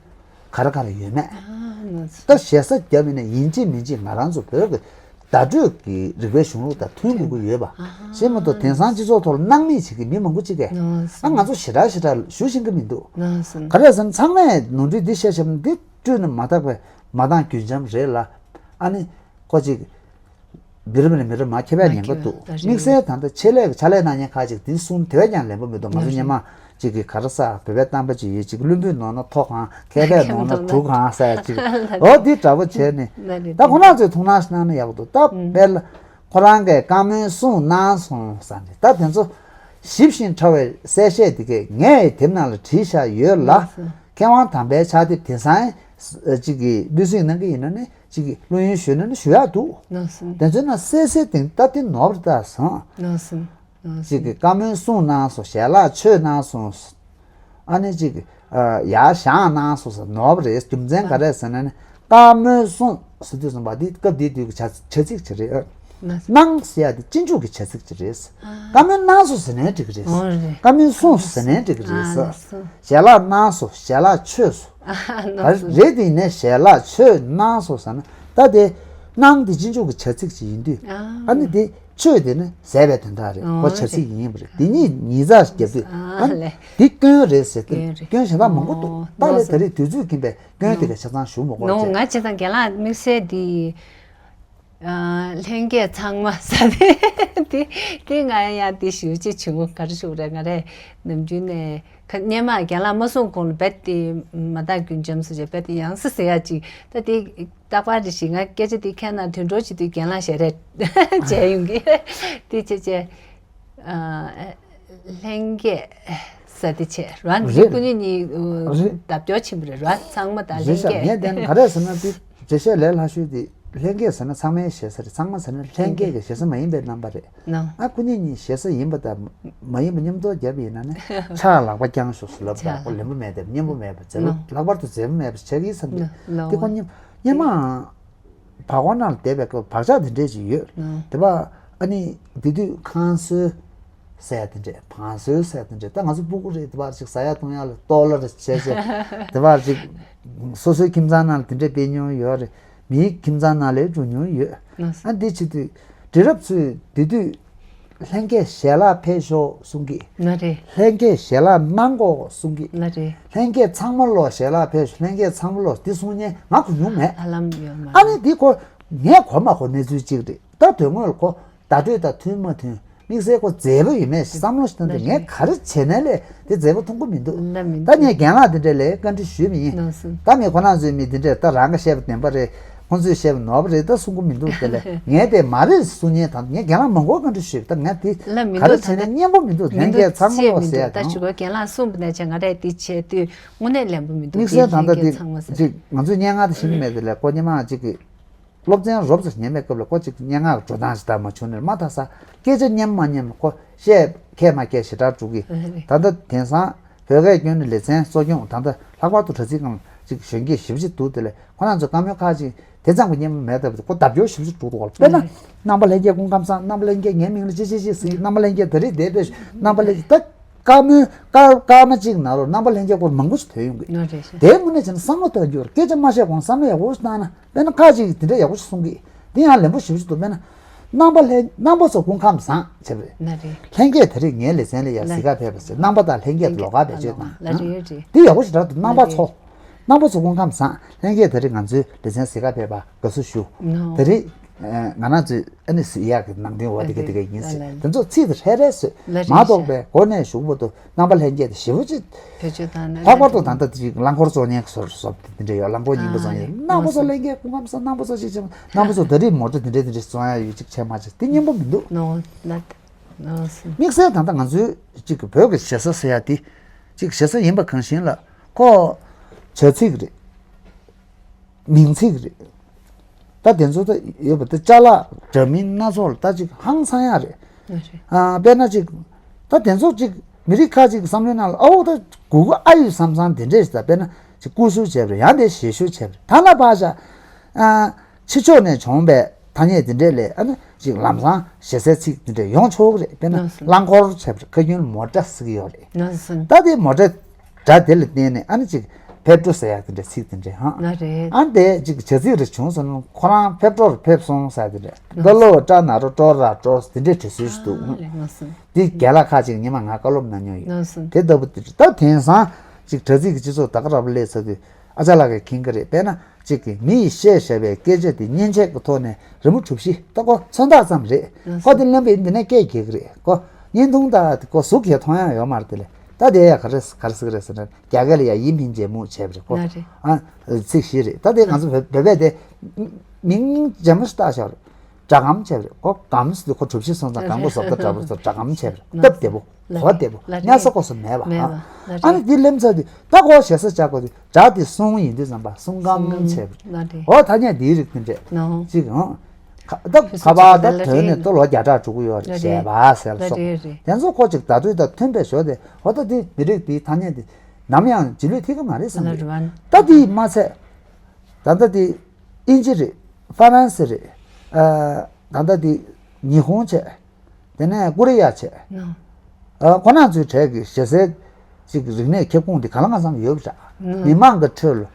ག་རེ་ག་རེ་ཡོད་མེད། ཨ་ནོར་འཁྲུལ། ད་ཞེ་ས་བརྒྱབ་ཡིན་ན་ཡིན་གཅིག་མིན་གཅིག་ང་རང་ཚོ་བོད་ཀྱི་བརྡ་སྤྲོད་ཀྱི་རིག་པའི་གཞུང་ལུགས་དང་མཐུན་དགོས་ཀྱི་ཡོད་པ། ཨ་ཧ། ཤེས་མ་གཏོགས་དེང་སང་སྤྱི་ཚོགས་ཐོག་ལ་སྣང་མེད་བྱེད་ཀྱི་མི་མང་པོ་ཅིག་གིས་ནོར་ཨ་ང་ཚོ་ཞེ་དྲག་ཞེ་དྲག་ཞུ་ཤེས་ཀྱི་མི་འདུག་ནོར་སོང་། ག་རེ་ཟེར་ན་ཚང་མས་ནོར་འཁྲུལ་འདི་བཤད་བཤད་ན་འདི་བསྐྲུན་ན་མ་དག་པའི་མ་འདང་རྒྱུན་འབྱམས་རེད་ལ། ཨ་ནི་ཁོ་ཅིག་བི་རི་མི་རི་མི་རི་མ་ཁྱེད་པས་ཉན་གི་འདུག་དམིགས་བསལ་ད་ལྟ་ཆེད་ལས་ཀྱི་ཕྱག་ལས་གནང་མཁན་ཁག་ཅིག་འདི་གསུང་དེ་བས་ཀྱང་ལན་པོ་མི་འདུག་ང་ཚོ་སྔོན་མ་ཅིག་གི་ག་རེ་ཟེར་བོད་པའི་གཏམ་དཔེ་ཅིག་ཡོད་ཅིག་བླུན་པོས་ནོར་ན་མཐོ་གང་མཁས་པས་ནོར་ན་གྲུ་གང་ཟེར་ཅིག་འོ་འདི་འདྲ་པོ་བྱས་ནས་ད་ཁོ་རང་ཚོས་ཐུགས་སྣང་ཞིག་གནང་ན་ཡག་པོ་འདུག་ད་དཔེར་ན་ཁོ་རང་གིས་བཀའ་མོལ་གསུངས་གནང་སོང་ཟེར་ནས་ད་དེ་ཚོ་ཞིབ་ཞིང་ཕྲ་བའི་གསལ་བཤད་འདི་གས་ངས་དེབ་ནང་ལ་བྲིས་བཞག་ཡོད་ལ། མཁས་དབང་དམ་པའི་ཕྱག་དེབ་དེང་སང་ཅིག་གི་སྤུས་གཟིགས་གནང་གི་ཡིན་ན་ནི་ཅིག་གི་བླུ་ཡོན་ཞུས་ན་ནི་ཞུ་ཡག་འདུག་ནོར་སོང་། དེ་ཚོའི་ནང་གསལ་གསལ་དེང་ད་དེ་ནོར་བ་ད་སོང་། ནོར་སོང་། ནོར་ཅིག་སོང་། གི་བཀའ་མོལ་གསུངས་གནང་སོང་། ཞལ་ལག་མཆོད་གནང་སོང་། ཨ་ནི་ཅིག་གི་ཡར་བཞེངས་གནང་སོང་ཟེར་ནོར་བ་རེད། རྒྱུ་མཚན་ག་རེ་ཟེར་ན་ནི་བཀའ་མོལ་གསུངས་ཟེར་དུས་ཙམ་པ་འདི་སྐབས་འདིའི་དུས་ཀྱི་བྱ་བྱ་ཚིག་ཅིག་རེད། ནོར་སོང་། གནང་ཟེར་ཡ་དེ་སྤྱི་འཇུག་གི་བྱ་ཚིག་ཅིག་རེད། ཨ། བཀའ་མོལ་གནང་སོང་ཟེར་ནའི་འགྲིག་གི་རེད། འོ་རེད། བཀའ་མོལ་གསུངས་ཟེར་ནའི་འགྲིག་གི་རེད། ཨ་ནོར་སོང་། ཞལ་ལག་གནང་སོང་། ཞལ་ལག་མཆོད་སོང་། ཨ་ནོར་སོང་། རེད་དེ་ཡིན་ནའི་ཞལ་ལག་མཆོད་གནང་སོང་ཟེར་ན་ད་དེ་གནང་དེ་སྤྱི་འཇུག་གི་བྱ་ཚིག་ཅིག་ཡིན་དུས། ཨ། ཨ་ནི་དེ་མཆོད་དེ་ནི་ཟས་པའི་དོན་དག་རེད། འོ་ཁོ་བྱ་ཚིག་རེད། ཡིན་པ་རེད། དེ་གཉིས་ཉིས་ཚགས་རྒྱབ་དུས་ཨ་ཨ་ནི་ལེ། དེ་སྐྱོན་རེད་ཟེར་ཏེ་སྐྱོན་རེད། སྐྱོན་གཞན་དག་མང་པོ་འདུག་འོ་ད་ལས་ནོར་སོང་། ད་རེས་དུས་ཚོད་ཀྱིན་པའི་སྐྱོན་དེ་ལས་ཆ་ཚང་ཞུ་མི་དགོས་ནོ་བྱས། ང་བྱས་ཙང་རྒན་ལགས་དམིགས་བསལ་དེ། ཨ། ལྷན་རྒྱས་ཚང་མ་ཟེར་ཏེ་དེ་ང་ཡང་དེ་ཞུ་ཅི་བྱུང་། ག་རེ་ཞུ་རེད། ང་རེ་ནམ་རྒྱུན་ནས་ཁ་སྔོན་མ་རྒན་ལགས་མ་གསུང་གོང་ལ་རྦད་དེ་མ་དག་རྒྱུན་འབྱམས་སུ་བྱས་རྦད་དེ་ཡང་སེ་ཟེར་ཡ་ཅིག་ད་དེ་རྟག་པར་རེ་ཞིག་ང་སྐད་ཆ་དེ་ཁྱེད་ན་དུད་འགྲོ་བྱེད་དུས་རྒན་ལགས་ཞལ་རས་བྱས་ཡོང་གི་དེ་བྱས་བྱས། ཨ། ལྷན་རྒྱས་ཟེར་དེ་བྱས་ར། འདི་རེད། སྐུ་ཉིད་གཉིས་རེད། བརྡ་སྦྱོར་ཆེན་པོ་རེད་ར། ཚང་མ་དང་རེད་ལྷན་ཤག་ངས་རྒྱས། བསྟན་ག་རེ་ཟེར་ན་དེ་འགྲེལ་བཤད་ལས་སླ་ཤོས་དེ་ལྷན་རྒྱས་ཟེར་ན་ཚང་མའི་ཞེ་ས་རེད། ཚང་མ་ཟེར་ན་ལྷན་རྒྱས་ཀྱི་ཞེ་ས་མ་ཡིན་པའི་རྣམ་པ་རེད། ནོ། ཨ་སྐུ་ཉིད་གཉིས་ཞེ་ས་ཡིན་པ་དང་མ་ཡིན་པ་མཉམ་དུ་བརྒྱབ་ཡིན་ན་ནི་ཕྱག་ལག་པ་བརྐྱངས་ཤོག་ཟེར་ལབ་དང་ཁོ་ལེན་པོ་མེད་དེ་མཉམ་པོ་མེད་པ་མཛད་ལོ། ལྷག་པར་དུ་མཛད་པོ་མེད་པ་བྱེད་ཀྱི་ས་འདི་ནོ། དེ་ཁོ་སྙེ་སྙེ་མའང་། བར་སྐོར་ནང་ལ་བསྡད་པའི་སྐབས་བག་ཆགས་དེ་འདྲས་ཅིག་ཡོད། ཨང་། དེ་བ་ཨ་ནི་དེ་དུས་ཁང་སོལ་ཟེར་ཡ་དེ་འདྲས་བང་སོལ་ཟེར་ཡ་དེ་འདྲས་ད་ང་ཚོ་སྤུ་གུ་རེད་དེ་བ་ཅིག་ཟ་ཡ་བཏུང་ཡ་ལ་ལྟོ་ལ་རེ་བྱས་བྱས་དེ་བ་ཅིག་སོ་སོའི་ཁྱིམ་ཚང་ནང་ལ་དེ་འདྲས་སྤེལ་མྱོང་ཡོད་རེད། མིའི་ཁྱིམ་ཚང་ནང་ལས་འགྲོ་མྱོང་ཡོད། ཨང་། ཨ་འདི་བྱེད་དུས་འབྲི་རབས་ཚོས་དེ་དུས། ལྷན་རྒྱས་ཞལ་ལག་ཕེབས་ཤོག་གསུང་གི། ན་རེ། ལྷན་རྒྱས་ཞལ་ལག་གནང་དགོས་གསུང་གི། ན་རེ། ལྷན་རྒྱས་ཚང་མ་ལོ་ཞལ་ལག་ཕེབས་ཤོག་ལྷན་རྒྱས་ཚང་མ་ལོ་འདི་གསུང་མཁན་ང་གོ་མྱོང་མེད། ཧ་ལམ་ཡོད་མ་ཨ་རེད། ནི་འདི་ཁོ་ངས་གོ་མ་གོ་གནས་ཚུལ་གཅིག་རེད། ད་དོན་དངོས་ལ་ཁོ་བརྡ་སྤྲོད་དང་མཐུན་མ་མཐུན་དམིགས་བསལ་ཁོ་མཛེས་པོ་ཡོད་མེད་བསམ་བློ་ཞིག་བཏང་དུས་ན་ངས་རེ། ག་རེ་བྱས་ནས་ལས་དེ་མཛེས་པོ་མཐོང་གི་མི་འདུག་ལབ་མི་ད་འདུག་ངས་རྒན་ལགས་འདི་འདྲས་ལས་བཀའ་འདྲི་ཞུས་མི་ཡིན། ནང་སུ། ད་ངས་ཁོ་རང་ཚོའི་མི་འདི་འདྲས་ད་རང་ག་བཤད་པ་བདེན་པ་རེད། ཁོང་ཚོས་བཤད་པ་ནོར་བ་རེད་ད་གསུང་གི་མི་འདུག་དེ་ལས་ངས་དེ་མ་རེད་གསུང་མཁན་དང་ངས་རྒན་ལགས་མང་པོ་བཀའ་འདྲི་ཞུས་ད་ངས་དེ་ལབ་མི་ག་རེ་འདུག་བྱས་ནས་ད་སྙན་པོ་མི་འདུག་མི་ལྷན་འདུག་རྒྱས་ཚང་མ་ཅེས་ལོག་མི་ཟེར་ཡ་འདུག་ད་དང་ཞུ་གོ་རྒན་ལགས་གསུངས་པ་ནས་བྱས་ང་རས་དེ་བྱས་དུས་དངོས་གནས་ལན་པོ་མི་འདུག་དམིགས་བསལ་ད་ལྟ་ལྷན་རྒྱས་དེ་ཚང་མ་ཟེར་ཅིག་ང་ཚོས་སྙན་ངག་དེ་ཤེས་ཀྱི་མེད་དེ་ལས་ཁོ་སྙན་མ་ཅིག་གི་སློབ་ཚན་རོབ་ཙམ་ཉན་པའི་སྐབས་ལ་ཁོ་ཅིག་སྙན་ངག་གི་འགྲོ་སྟངས་ཤིག་ད་མ་བྱུང་ནས་མ་ད་ས་སྐད་ཆ་སྙན་མ་སྙན་ཁོ་བཤད་མཁས་མ་མཁས་ཞེ་དྲག་འགྲོ་གི་ད་ལྟ་དེང་སང་བོད་སྐད་སྐྱོན་ནས་ལེ་ཚན་གཙོ་སྐྱོང་ད་ལྟ་ལྷག་པར་དུ་དྲ་ཚིགས་སྒང་ཅིག་གཞོན་སྐྱེས་ཞེ་པོ་ཅིག་འདུག་དེ་ལས་ཁོ་རང་ཚོ་བཀའ་མོལ་ཁག་ཅིག་དེ་ཙམ་གྱི་སྙན་མ་མེད་སྟབས་ཁོ་བརྡ་སྦྱོར་ཞེ་པོ་ཅིག་འགྲོ་འདུག་ག་དཔེར་ན་རྣམ་པ་ལྷན་རྒྱས་སྐུ་ཁམས་བཟང་རྣམ་པ་ལྷན་རྒྱས་ངའི་མིང་ལ་ཅི་ཅི་ཅི་ཟེར་རྣམ་པ་ལྷན་རྒྱས་ད་རེས་འདས་པའི་རྣམ་པ་ལྷན་རྒྱས་ད། བཀའ་མོལ་བཀའ་བཀའ་མ་གཅིག་ནང་ལོགས་རྣམ་པ་ལྷན་རྒྱས་སྐོར་མང་པོ་ཞིག་ཐོན་ཡོང་གི་ང་རེད་ཤག་དེའི་དངོས་གནས་བྱས་ན་བསམ་བློ་གཏོང་རྒྱུར་སྐད་ཆ་མ་བཤད་གོང་བསམ་བློ་ཡག་པོ་ཞིག་བཏང་ན་དཔེར་ན་ཁ་ཅིག་གིས་དེ་འདྲ་ཡག་པོ་ཞིག་གསུང་གི་དེ་ཡང་ལན་པོ་ཞེ་པོ་ཞིག་འདུག་དཔེར་ན་རྣམ་པ་ལྷན་རྣམ་པ་ཚོ་སྐུ་ཁམས་བཟང་བྱས་པ་རེད། ང་རེད། ལྷན་རྒྱས་ད་རེས་ངའི་ལེ་ཚན་ལ་ཡར་གཟིགས་ག་ཕེབས་པ་ཟེར་རྣམ་པ་དང་ལྷན་རྒྱས་དེ་ལོགས་ཀ་བེད་སྤྱོད་བཏང་ལ་རེད་རེད། དེ་ཡག་པོ་ཞིག་རག་འདུག་རྣམ་པ་ཚོ་རྣམ་པ་ཚོ་སྐུ་ཁམས་བཟང་ལྷན་རྒྱས་ད་རེས་ང་ཚོའི་ལེ་ཚན་གཟིགས་ག་ཕེབས་པ་དགའ་བསུ་ཞུ། ད་རེས་ང་རང་ཚོའི་ཨ་ནི་སི་ཡག་གི་ནང་དོན་འོག་དེ་ག་དེ་ག་ཡིན་ཟེར་དེ་ཚོ་ཚིག་དེ་ཧྲལ་ཧྲལ་བཟོས་མ་གཏོགས་པའི་འགོ་ནས་གཞུག་བར་དུ་རྣམ་པ་ལྷན་རྒྱས་དེ་ཞེ་པོ་ཅིག་ལྷག་པར་དུ་ད་ལྟ་དེ་རླངས་འཁོར་བཙོང་མཁན་གྱི་སོར་སོབ་དེ་འདྲ་ཡོད། རླངས་འཁོར་རྙིང་པ་བཙོང་མཁན་རྣམ་པ་ཚོ་ལྷན་རྒྱས་སྐུ་ཁམས་བཟང་རྣམ་པ་ཚོ་ཅིག་བྱས་རྣམ་པ་ཚོ་ད་རེས་མོ་ཊ་དེ་འདྲ་དེ་འདྲ་བཙོང་ཡ་ཡོད་ཅིག་བྱས་མ་བྱས་དེ་སྙན་པོ་མི་འདུག་དམིགས་བསལ་ད་ལྟ་ང་ཚོའི་ཅིག་གི་བོད་ཀྱི་ཞེ་ས་ཟེར་ཡ་དེ་ཅིག་ཞེ་ས་ཡིན་པ་གང་ཞིག་ལ་ཁོ་བྱ་ཚིག་རེད། མིང་ཚིག་རེད། ད་དེ་ཚོ་ད་ཡོད་པ་ད་ཅ་ལག་འདྲ་མིན་སྣ་ཚོགས་ལ་ད་ཅིག་ཧང་སང་ཡ་རེད། ཨ་དཔེར་ན་ཅིག་ད་དེ་ཚོ་ཅིག་མི་རིགས་ཁག་ཅིག་གི་བསམ་བློའི་ནང་ལ་ཨའོ་ད་གུ་གུ་ཨ་ཡོད་བསམ་བསམ་དེ་འདྲས་ཞིག་ད་དཔེར་ན་ཅིག་སྐུ་ཞབས་བྱས་པ་རེད། ཡང་དེ་ཞེ་ཞུ་བྱས་པ་རེད། ད་ན་པ་ཞག་ ཨ། ཕྱི་ཕྱོགས་ནས་བྱུང་བའི་ཐ་སྙད་དེ་འདྲས་ལས་ཨ་ནི་ཅིག་ལམ་སང་ཞེ་སའི་ཚིག་དེ་འདྲས་ཡོང་ཆོག་གི་རེད། དཔེར་ན་ལགས་སོ། རླངས་འཁོར་བྱས་པ་རེད། ཁ་རྒྱུན་མོ་ཊ་ཟེར་གྱི་ཡོད་རེད། ལགས་སོ། ད་དེ་མོ་ཊའི་སྒྲ་དེ་ལ་བརྟེན་ནས་ཨ་ནི་ཅིག་ཕེབས་འགྲོ་ཟེར་ཡག་དེ་འདྲས་ཚིག་དེ་འདྲས་ཧང་། ལགས་རེད། ཨ་ནི་དེ་ཅིག་བྱ་ཚིག་རེ་བྱུང་སོང་ན་ཁོ་རང་ཕེབས་འགྲོ་རུ་ཕེབས་སོང་ཟེར་དེ་འདྲས། ལགས་སོ། ད་ལོ་ཊ་ན་རོ་ཊོ་ར་ཊོ་དེ་འདྲས་བྲིས་སྲོལ་ཞིག་འདུག། ཨ་ལས་ལགས་སོ། དེ་རྒན་ལགས་ཁ་ཅིག་ཉི་མ་ང་བཀའ་སློབ་གནང་མྱོང་ཡོད། ལགས་སོ། དེ་ལྟ་བུ་དེ་ད་དེང་སང་ཅིག་དྲ་ཚིགས་ཀྱི་སྤྱི་ཚོགས་ད་ག་རང་སླེབས་ཚར་དུས་ཨ་ཅག་ལགས་ཀྱིས་མཁྱེན་གྱི་རེད། དཔེར་ན་ཅིག་གིས་མི་ཡིས་བཤད་བཞག་པའི་སྐད་ཆ་དེ་མཉེན་ཆས་ཀྱི་ཐོག་ནས་རི་མོ་གྲུ་བཞི་ད་ཁོ་མཚོན་རྟགས་ཙམ་རེད། ལགས་སོ། ཁོ་དེ་ལེན་པའི་འདི་ནས་སྐད་རྒྱག་གི་རེད། ཁོ་བརྙན་ཐུང་ད་ཁོ་གཟུགས་ཀྱིས་མཐོང་ཡག་ཡོད་མ་རེད། དེ་ལས་ད་དེ་ཡ་ག་རེ་ག་རེ་ཟེར་གི་རེད་ཟེར་ན་རྒྱ་སྐད་ལ་ཡ་ཡིན་ཕིན་ཇེ་མུ་བྱས་པ་རེད་ཁོ། ལགས་རེད། ཨ། ཚིག་བཞི་རེད། ད་དེ་ང་ཚོ་བོད་བོད་པས་དེ་མིང་ཇེ་མུ་ཞིག་བཏགས་བཞག་རེད། སྒྲ་སྒམ་བྱས་པ་རེད། ཁོ་སྒམ་ཟེར་དུས་ཁོ་གྲུ་བཞི་སོང་ཙང་སྒམ་གོ་བཟོ་ལྟ་འདྲ་པོ་ཚོ་སྒྲ་སྒམ་བྱས་པ་རེད། སྟབས་བདེ་པོ། གོ་བདེ་པོ། ལགས་རེད། གཉའ་ས་ལགས་རེད། གོ་ས་མེད་པ། མེད་པ། ཨ། ལགས་ཨ་ནི་རེད། དེ་ལེམ་ཚར་དུས་ད་ཁོ་ཞེ་ས་བྱ་དགོས་དུས་སྒྲ་དེ་གསུང་ཡིན་དུས་ཙམ་པ་གསུང་སྒམ་བྱས་པ་རེད། ལགས་རེད། འོ་ཐ་སྙད་འདིའི་རིགས་དེ་འདྲས་ནོ། ཅིག་ཧང་། ཁ་ད་ཁ་པར་ད་ཐོན་ནས་ལྟོ་ལོ་བརྒྱ་ཕྲག་དྲུག་ཡོད་རེད། ཞལ་པར་ཟེར་ལ་སོགས་དེ་ཚོ་ཁོ་ཅིག་ད་དུས་ད་ཐོན་པའི་ཞོར་དེ་འོ་ད་དེ་མི་རིགས་དེའི་ཐ་སྙད་དེ་འོ་ད་དེ་ནམ་ཡང་རྗེས་ལུས་ཐིག་གི་མ་རེད་བསམ་གི། ད་དེ་མ་ཚད། ད་ལྟ་དེ་ཨིན་ཇི་རེད། ཧྥ་རན་སི་རེད། ཨ། ད་ལྟ་དེ་ཉི་ཧོང་བྱས། དེ་ནས་ཀོ་རི་ཡ་བྱས། ཨ། ཁོ་རང་ཚོའི་གྲས་ཀྱི་ཞེ་སའི་ཅིག་རིག་གནས་ཁྱབ་ཁོངས་དེ་གང་ལ་གང་འཚམ་ཡོད་པ་འདྲ། མི་མང་གི་ཁྲོད་ལ་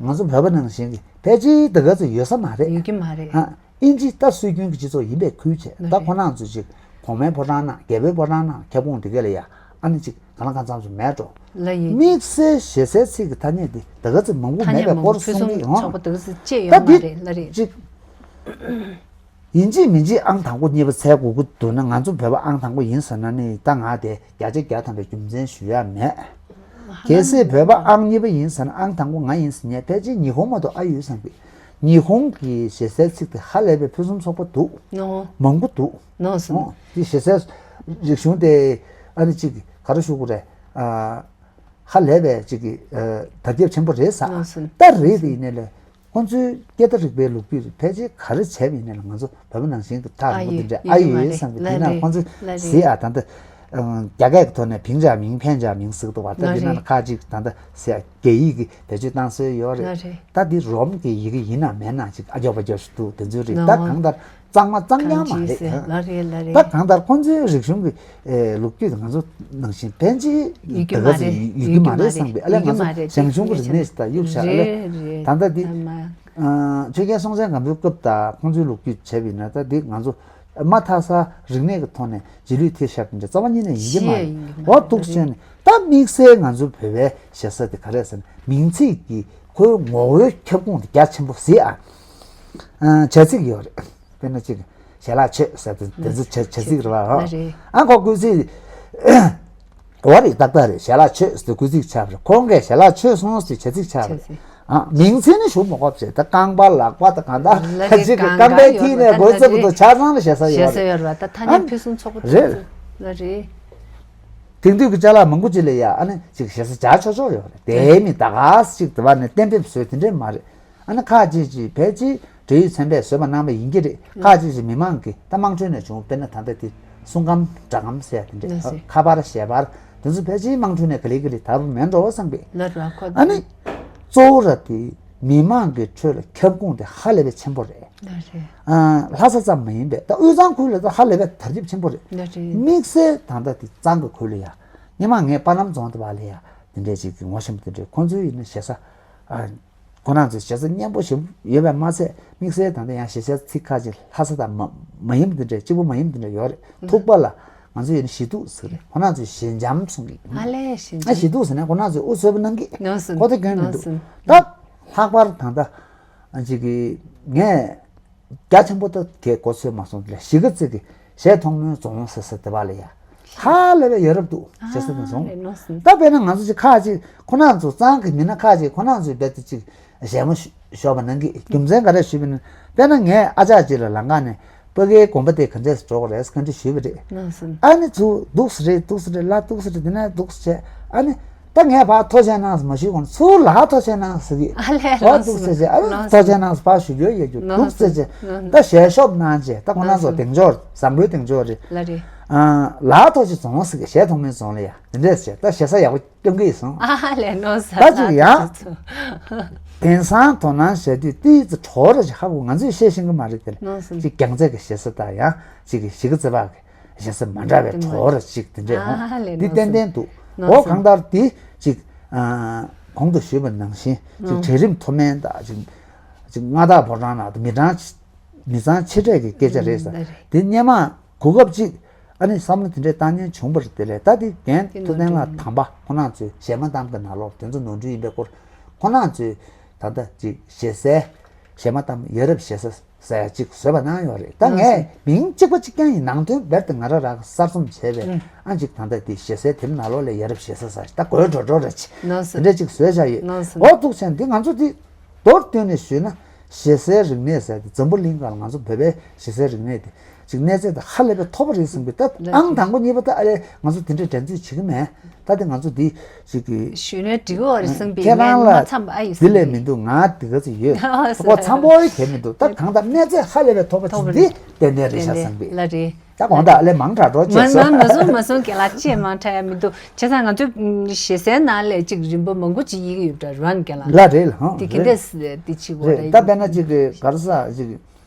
ང་ཚོ་བོད་པ་ནང་བཞིན་གྱི་ཕལ་ཆེར་དེ་ག་ཚོད་ཡོད་ས་མ་རེད། ཡོད་ཀྱི་མ་རེད། ཨ། ཨིན་ཇི་ད་སྲོལ་རྒྱུན་གྱི་སྤྱི་ཚོགས་ཡིན་པའི་ཁུལ་བྱས། ད་ཁོ་རང་ཚོ་ཅིག་གོང་མའི་ཕོ་བྲང་ནང་རྒྱལ་པོའི་ཕོ་བྲང་ནང་ཁྱབ་ཁོངས་དེ་ག་ལ་ཡ་ཨ་ནི་ཅིག་གང་ལ་གང་འཚམ་ཞིག་མེད་འགྲོ། ལ་ཡིན། དམིགས་བསལ་ཞེ་སའི་ཚིག་གི་ཐ་སྙད་དེ་ད་ག་ཚོད་མང་པོ་མེད་པའི་སྐོར་གསུང་གི་ཡོང་། ད་འདི་ཅིག་ཡིན་གཅིག་མིན་གཅིག་ཨང་དང་པོ་གཉིས་པ་འཚོལ་དགོས་ཀྱི་འདུག་ན་ང་ཚོ་བོད་པ་ཨང་དང་པོ་ཡིན་ཟེར་ན་ནི་ད་ང་དེ་བརྒྱ་ཆ་བརྒྱ་ཐམ་པའི་རྒྱུ་མཚན་ཞུ་ཡ་མེད། གལ་སྲིད་བོད་པ་ཨང་གཉིས་པ་ཡིན་ཟེར་ན་ཨང་དང་པོ་ང་ཡིན་ཟེར་ཉན་ཕལ་ཆེར་ཉི་ཧོང་མ་གཏོགས་ཨ་ཡོད་བསམ་གི། ཉི་ཧོང་གི་ཞེ་སའི་ཚིག་དེ་ཧ་ལས་པའི་ཕུན་སུམ་ཚོགས་པོ་འདུག། མང་པོ་འདུག། ནོ་སོ། འོ། དེ་ཞེ་སའི་རིག་གཞུང་དེ་ཨ་ནི་གཅིག་ག་རེ་ཞུ་དགོས་རེད། ཨ། ཧ་ལས་པའི་གཅིག་གི་ཨ་དར་ཁྱབ་ཆེན་པོ་རེད་ཟེར། ནོ་སོ། ད་རེད་དེ་ཡིན་ནའི་ལས་ཁོང་ཚོའི་སྐད་བརྡ་རིག་པའི་ལོ་རྒྱུས་ཕལ་ཆེར་ག་རེ་བྱས་པ་ཡིན་ནའི་ལས་ང་ཚོ་བོད་པ་ནང་བཞིན་གྱི་ཐག་རིང་པོ་དེ་འདྲ་ཨ་ཡོད་ཡོད་བསམ་གི། དེ་ན་ཁོང་ཚོས་ཟེར་ཡ་ད་ལྟ་རྒྱ་སྐད་ཀྱི་ཐོག་ནས་ཕིང་ཅ་མིང་ཕན་ཅ་མིང་ཟེར་གི་འདུག་བ། ད་དེ་ན་ཁ་ཅིག་ད་ལྟ་ཟེར་ཡ་རྒྱ་ཡིག་གི་བེད་སྤྱོད་བཏང་སྲོལ་ཡོད་རེད། ད་འདི་རོམ་གྱི་ཡི་གེ་ཡིན་ན་མེད་ན་ཅིག་ཨ་རྒྱོབ་པ་རྒྱོབ་ཞིག་འདུག། དེ་ཚོའི་རིགས་ད་གང་ལྟར་གཙང་མ་གཙང་རྐྱང་མ་རེད། ལ་རེད་ལ་རེད། ད་གང་ལྟར་ཁོང་ཚོའི་རིག་གཞུང་གི་ཨེ་ལོ་རྒྱུས་དེ་ང་ཚོ་ནང་བཞིན་ཕལ་ཆེར་ཡོད་ཀྱི་མ་རེད། ཡོད་ཀྱི་མ་རེད་བསམ་པའི་ཨ་ལས་ང་ཚོ་ཞང་ཞུང་གི་རིག་གནས་ཤིག་ད་གཡུག་བཞག་ཨ་ལས། ད་ལྟ་འདི་ཆོས་རྒྱལ་སྲོང་བཙན་སྒམ་པོའི་སྐབས་དང་ཁོང་ཚོའི་ལོ་རྒྱུས་བྱས་པ་ཡིན་ན་ད་འདི་ང་ཚོ་མ་མཐའ་ས་རིག་གནས་ཀྱི་ཐོག་ནས་རྗེས་ལུས་ཐེབས་བཞག་པ་འདྲ་རྩ་བ་ཉིད་ནས་ཡིན་གྱི་མ་རེད། འོ་འདུག་བྱས་ནས་ད་དམིགས་བསལ་ང་ཚོ་བོད་པའི་ཞེ་ས་དེ་ག་རེ་ཟེར་ན་མིང་ཚིག་གི་ཁོའི་ངོ་བོའི་ཁྱབ་ཁོངས་དེ་རྒྱ་ཆེན་པོ་ཟེར་ཨ། བྱ་ཚིག་ཡོད་རེད། དཔེར་ན་གཅིག་ཞལ་ལག་མཆོད་ཟེར་དེ་དེ་ཚོ་བྱ་བྱ་ཚིག་རེད་བ། ཨ་ཁོ་སྐུལ་ཚིག་འོ་རེད། ཏག་ཏག་རེད། ཞལ་ལག་མཆོད་ཟེར་དེ་སྐུལ་ཚིག་ཆགས་པ་རེད། ཁོང་གིས་ཞལ་ལག་མཆོད་སོང་ཟེར་བྱ་ཚིག་ཆགས་པ་རེད། ཨ་མིང་ཚིག་ནི་ཞུ་མི་དགོས་ཟེར། ད་རྐང་པ་ལག་པ་ད་གང་ལྟར་ལ་རེད། གཅིག་གི་རྐང་པའི་མཐིལ་ནས་སྒོ་རྩེ་བར་དུ་ཆ་ཚང་ལ་ཞེ་ས་ཡོད་རེད། ད་ཐ་སྙད་ཕུན་སུམ་ཚོགས་པོ་རེད། ལ་རེད། དེང་དུས་ཀྱི་ཅ་ལག་མང་པོ་ཅིག་ལ་ཡ་ཨ་ནི་ཅིག་ཞེ་ས་བྱ་ཆོག་ཆོག་ཡོད་རེད། དེའི་མི་ད་ག་ཅིག་དེ་བ་ནས་གཏན་འབེབས་བཟོས་དེ་འདྲས་མ་རེད། ཨ་ནི་ཁག་ཅིག་ཅིག་ཕལ་ཆེར་འབྲེལ་ཡོད་ཚན་པས་བཟོས་པ་གནང་བ་ཡིན་གྱི་རེད། ཁག་ཅིག་ཅིག་མི་མང་གིས་ད་དམངས་ཁྲོད་ནས་བྱུང་། དཔེར་ན་ད་ལྟ་དེ་གསུང་སྒམ་སྒྲ་སྒམ་ཟེར་ཡ་དེ་འདྲས། ཁ་པར་ཞལ་པར་དེ་ཚོ་ཕལ་ཆེར་དམངས་ཁྲོད་ནས་ག་ལེ་ག་ལེ་དར་བ་མེད་འགྲོ་བསམ་པས། ཨ་ནི་གཙོ་བོ་ར་དེ་མི་མང་གི་ཁྲོད་ལ་ཁྱབ་ཁོངས་དེ་ཧ་ལས་པའི་ཆེན་པོ་རེད། ལྷ་ས་ཙམ་མ་ཡིན་པས་ད་དབུས་གཙང་ཁུལ་ལ་ད་ཧ་ལས་པའི་དར་ཁྱབ་ཆེན་པོ་རེད། དམིགས་བསལ་ད་ལྟ་དེ་གཙང་གི་ཁུལ་ལ་ཡ་སྔོན་མ་ངས་པ་ལམ་རྫོང་དེ་བ་ལ་ཡ་དེ་འདྲས་ཅིག་གི་ངོ་ཤེས་པ་དེ་འདྲས་ཁོང་ཚོའི་ཡིན་ན་ཞེ་ས། ཁོ་རང་ཚོས་བྱེད་ས་སྙན་པོ་ཞིག་ཡོད་པས་མ་ཚད་དམིགས་བསལ་ད་ལྟ་ཡང་ཞེ་སའི་ཚིག་ཁ་ཅིག་ལྷ་ས་དང་མ་མ་ཡིན་པ་དེ་འདྲ་གཅིག་པོ་མ་ཡིན་པ་དེ་འདྲ་ཡོད་རེད། ཐུག་པ་ལ་ང་ཚོ་ཡིན་ན་ཞི་དུག་ཟེར་རེད། ཁོ་རང་ཚོས་ཞི་འཇམ་གསུང་གི་ཡིན། ཨ་ལས་ཞི་འཇམ། ཨ་ཞི་དུག་ཟེར་ནས་ཁོ་རང་ཚོས་དབུ་གསོལ་པ་གནང་གི། ཁོ་ཐག་རྒྱུན་མི་འདུག། ད་ལྷག་པར་ད་ལྟ་ཅིག་གི་ངས་རྒྱ་ཆེན་པོ་ད་གས་གོ་ཚོད་མ་སོང་ལ་གཞིས་ཀ་རྩེ་གི་གཞས་མཐོང་སྣོན་རྫོང་ཟེར་ས་དེ་བ་ལ་ཡ་ཧ་ལས་པའི་ཡ་རབས་འདུག་ཟེར་ས་དེ་སོང་། ད་དཔེར་ན་ང་ཚོ་ཅིག་ཁག་ཅིག་ཁོ་རང་ཚོ་གཙང་གི་མི་སྣ་ཁག་ཅིག་ཁོ་རང་ཚོའི་རྦད་དེ་ཅིག་གཞས་མ་ཤོར་བ་ནང་གི་རྒྱུ་མཚན་ག་རེ་ཞུས་པ་ན། དཔེར་ན་ངས་ཨ་ཅག་ཅིག་ལ་ལམ་ཁ་ནས་ཕ་གིའི་དགོན་པ་དེ་ག་འདྲས་སུ་འགྲོ་དགོས་རེད་བཀའ་འདྲི་ཞུས་པ་རེད། ཨ་ནི་ཚུར་འདུག་སེ་རེད་འདུག་སེ་རེད་ལ་འདུག་སེ་རེད་དེ་ནས་འདུག་སེ་བྱས། ཨ་ནི་ད་ངས་ཕར་ཐུགས་རྗེ་གནང་ཟེར་མ་ཞུས་གོང་ཚུར་ལ་ཐུགས་རྗེ་གནང་ཟེར་གི། ཨ་ལས་ཨོ་འདུག་སེ་བྱས། ཨ་ནི་ཐུགས་རྗེ་གནང་ཟེར་ཕར་ཞུ་རྒྱུ་ཡོད་རྒྱུ་འདུག་སེ་བྱས། ད་ཞལ་ཤོབ་གནང་བྱས་ད་ཁོ་རང་ཚོ་གདེང་འཇོག་འཛམ་བུའི་གདེང་འཇོག་རེད། ལ་རེད། ཨ། ལ་ཐོག་ཅིག་རྫོང་ཟེར་གི་གཞས་ཐོག་མའི་རྫོང་ལ་ཡ་དེ་འདྲས་བྱས། ད་ཞེ་ས་ཡག་པོ་སྐྱོན་གི་ཡིན་སོང་། ཨ་ལས་ནོ་ས་ད་ཅིག་ཡང་། དེང་སང་དོ་སྣང་བྱས་དུས་ཏི་ཙི་གྲོགས་ར་ཅིག་ཧ་གོ། ང་ཚོས་བཤད་ཤེས་གི་མ་རེད་དེ་ལ། ནོ་སོང་། ཅིག་རྒྱལ་རྩེ་གི་ཞེ་ས་དང་ཡང་ཅིག་གི་གཞིས་ཀ་རྩེ་བ་གི་ཞེ་ས་མ་འདྲ་བའི་དེ་མ་གྲོགས་ར་ཅིག་དེ་འདྲས་ཨ་ཧོ། ལས་འདི་ནོ་ཏན་སོང་། ཏན་འདུག་ནོ་འོ་སོང་། གང་ལྟར་དེ་ཅིག་ཨ། གོང་དུ་ཞུས་པ་ནང་བཞིན་ཅིག་ཨ་གྲལ་རིམ་མཐོ་དམན་དང་ཅིག་ཅིག་མངའ་བདག་ཕོ་བྲང་ནང་དུ་མི་གྲངས་མི་ཚང་ཆེ་གྲས་ཀྱི་སྐད་ཆ་རེད་ཟེར། ཨ་རེད། དེ་སྔོན་མ་གོ་སྐབས་ཅིག་ཨ་ནི་བསམ་བློ་དེ་འདྲས་བཏང་མཁན་བྱུང་བ་རེད། དེ་ལས་ད་དེ་རྒན་དེ་ཐུབ་བསྟན་ལགས་ནོར་འཁྲུལ་དམ་པ་ཁོ་རང་ཚོའི་གཞས་མ་གཏམ་གྱི་ནང་ལོགས་དེ་ཚོ་ནོར་འཁྲུལ་ཡིན་པའི་སྐོར་ཁོ་རང་ཚོའི་ད་ལྟ་ཅིག་ཞེ་སའི་གཞས་མ་གཏམ་ཡ་རབས་ཞེ་ས་ཟེར་ཡ་ཅིག་བཟོས་པ་གནང་ཡོད་རེད། ད་ནོར་ངས་འཁྲུལ་མིང་གཅིག་པ་གཅིག་རྐྱང་ཡིན། ནང་དོན་རྦད་དེ་ང་རང་རང་གསར་རྩོམ་བྱས་པའི་ཨ་ཅིག་ད་ལྟ་དེ་ཞེ་སའི་དེབ་ནང་ལོགས་ལ་ཡ་རབས་ཞེ་ས་ཟེར་ད་དགོད་བྲོ་བྲོ་རེད་ཅིག་ནོར་འཁྲུལ་དེ་འདྲས་ཅིག་བཟོས་བཞག་ཡོད། ནོར་འཁྲུལ་འོ་ཐུག་ཆེན་འདི་ང་ཚོ་འདི་མདོར་བསྡུས་ནས་ཞུས་ན། ཞེ་སའི་རིག་གནས་ཟེར་ཏེ་འཛམ་བུ་གླིང་སྒང་ལ་ང་ཚོ་བོད་པའི་ཞེ་སའི་རིག་གནས་དེ་ཅིག་གནས་ཚད་དེ་ཧ་ལས་པའི་མཐོ་པོ་རེད་བསམ་གི། ད་ལགས་ཨང་དང་པོ་གཉིས་པ་ད་ཨ་ལས་ང་ཚོ་དེ་འདྲའི་འགྲན་རྩོད་བྱེད་ཀྱི་མེད། ད་དེ་ང་ཚོ་འདི་ཅིག་གི་ཞུས་ན་འགྲིག་གི་རེད་བསམ་པའི་ཁྱེད་རང་ལ་མ་འཚམས་པ་ཨ་ཡི་དེ་ལས་མི་འདུག་ང་དེ་ག་ཚོད་ཡོད་ཨ་ཁོ་འཚམ་པོ་ཡོད་གལ་མི་འདུག་ད་གང་ལྟར་གནས་ཚད་ཧ་ལས་པའི་མཐོ་པོ་ཅིག་འདི་ཏན་ཏན་རེད་ཤག་བསམ་གི། ལགས་རེད། ད་གོང་དག་ལས་མང་དྲགས་འགྲོ་བྱས་སོ། མ་སོང་མ་སོང་རྒན་ལགས་ཅེས་མང་དྲགས་ཡ་མི་འདུག་བྱས་ཙང་ང་ཚོས་ཞེ་སའི་ནང་ལས་ཅིག་རིམ་པ་མང་པོ་ཅིག་ཡིག་ཡོད་འདྲ་རན་རྒན་ལགས། ལ་རེད་ལ་ཧང་དེ་ག་འདྲས་དེ་ཅིག་འོ་རེད། ད་དཔེར་ན་ཅིག་གི་ག་རེ་ཟ་ཅིག་གི་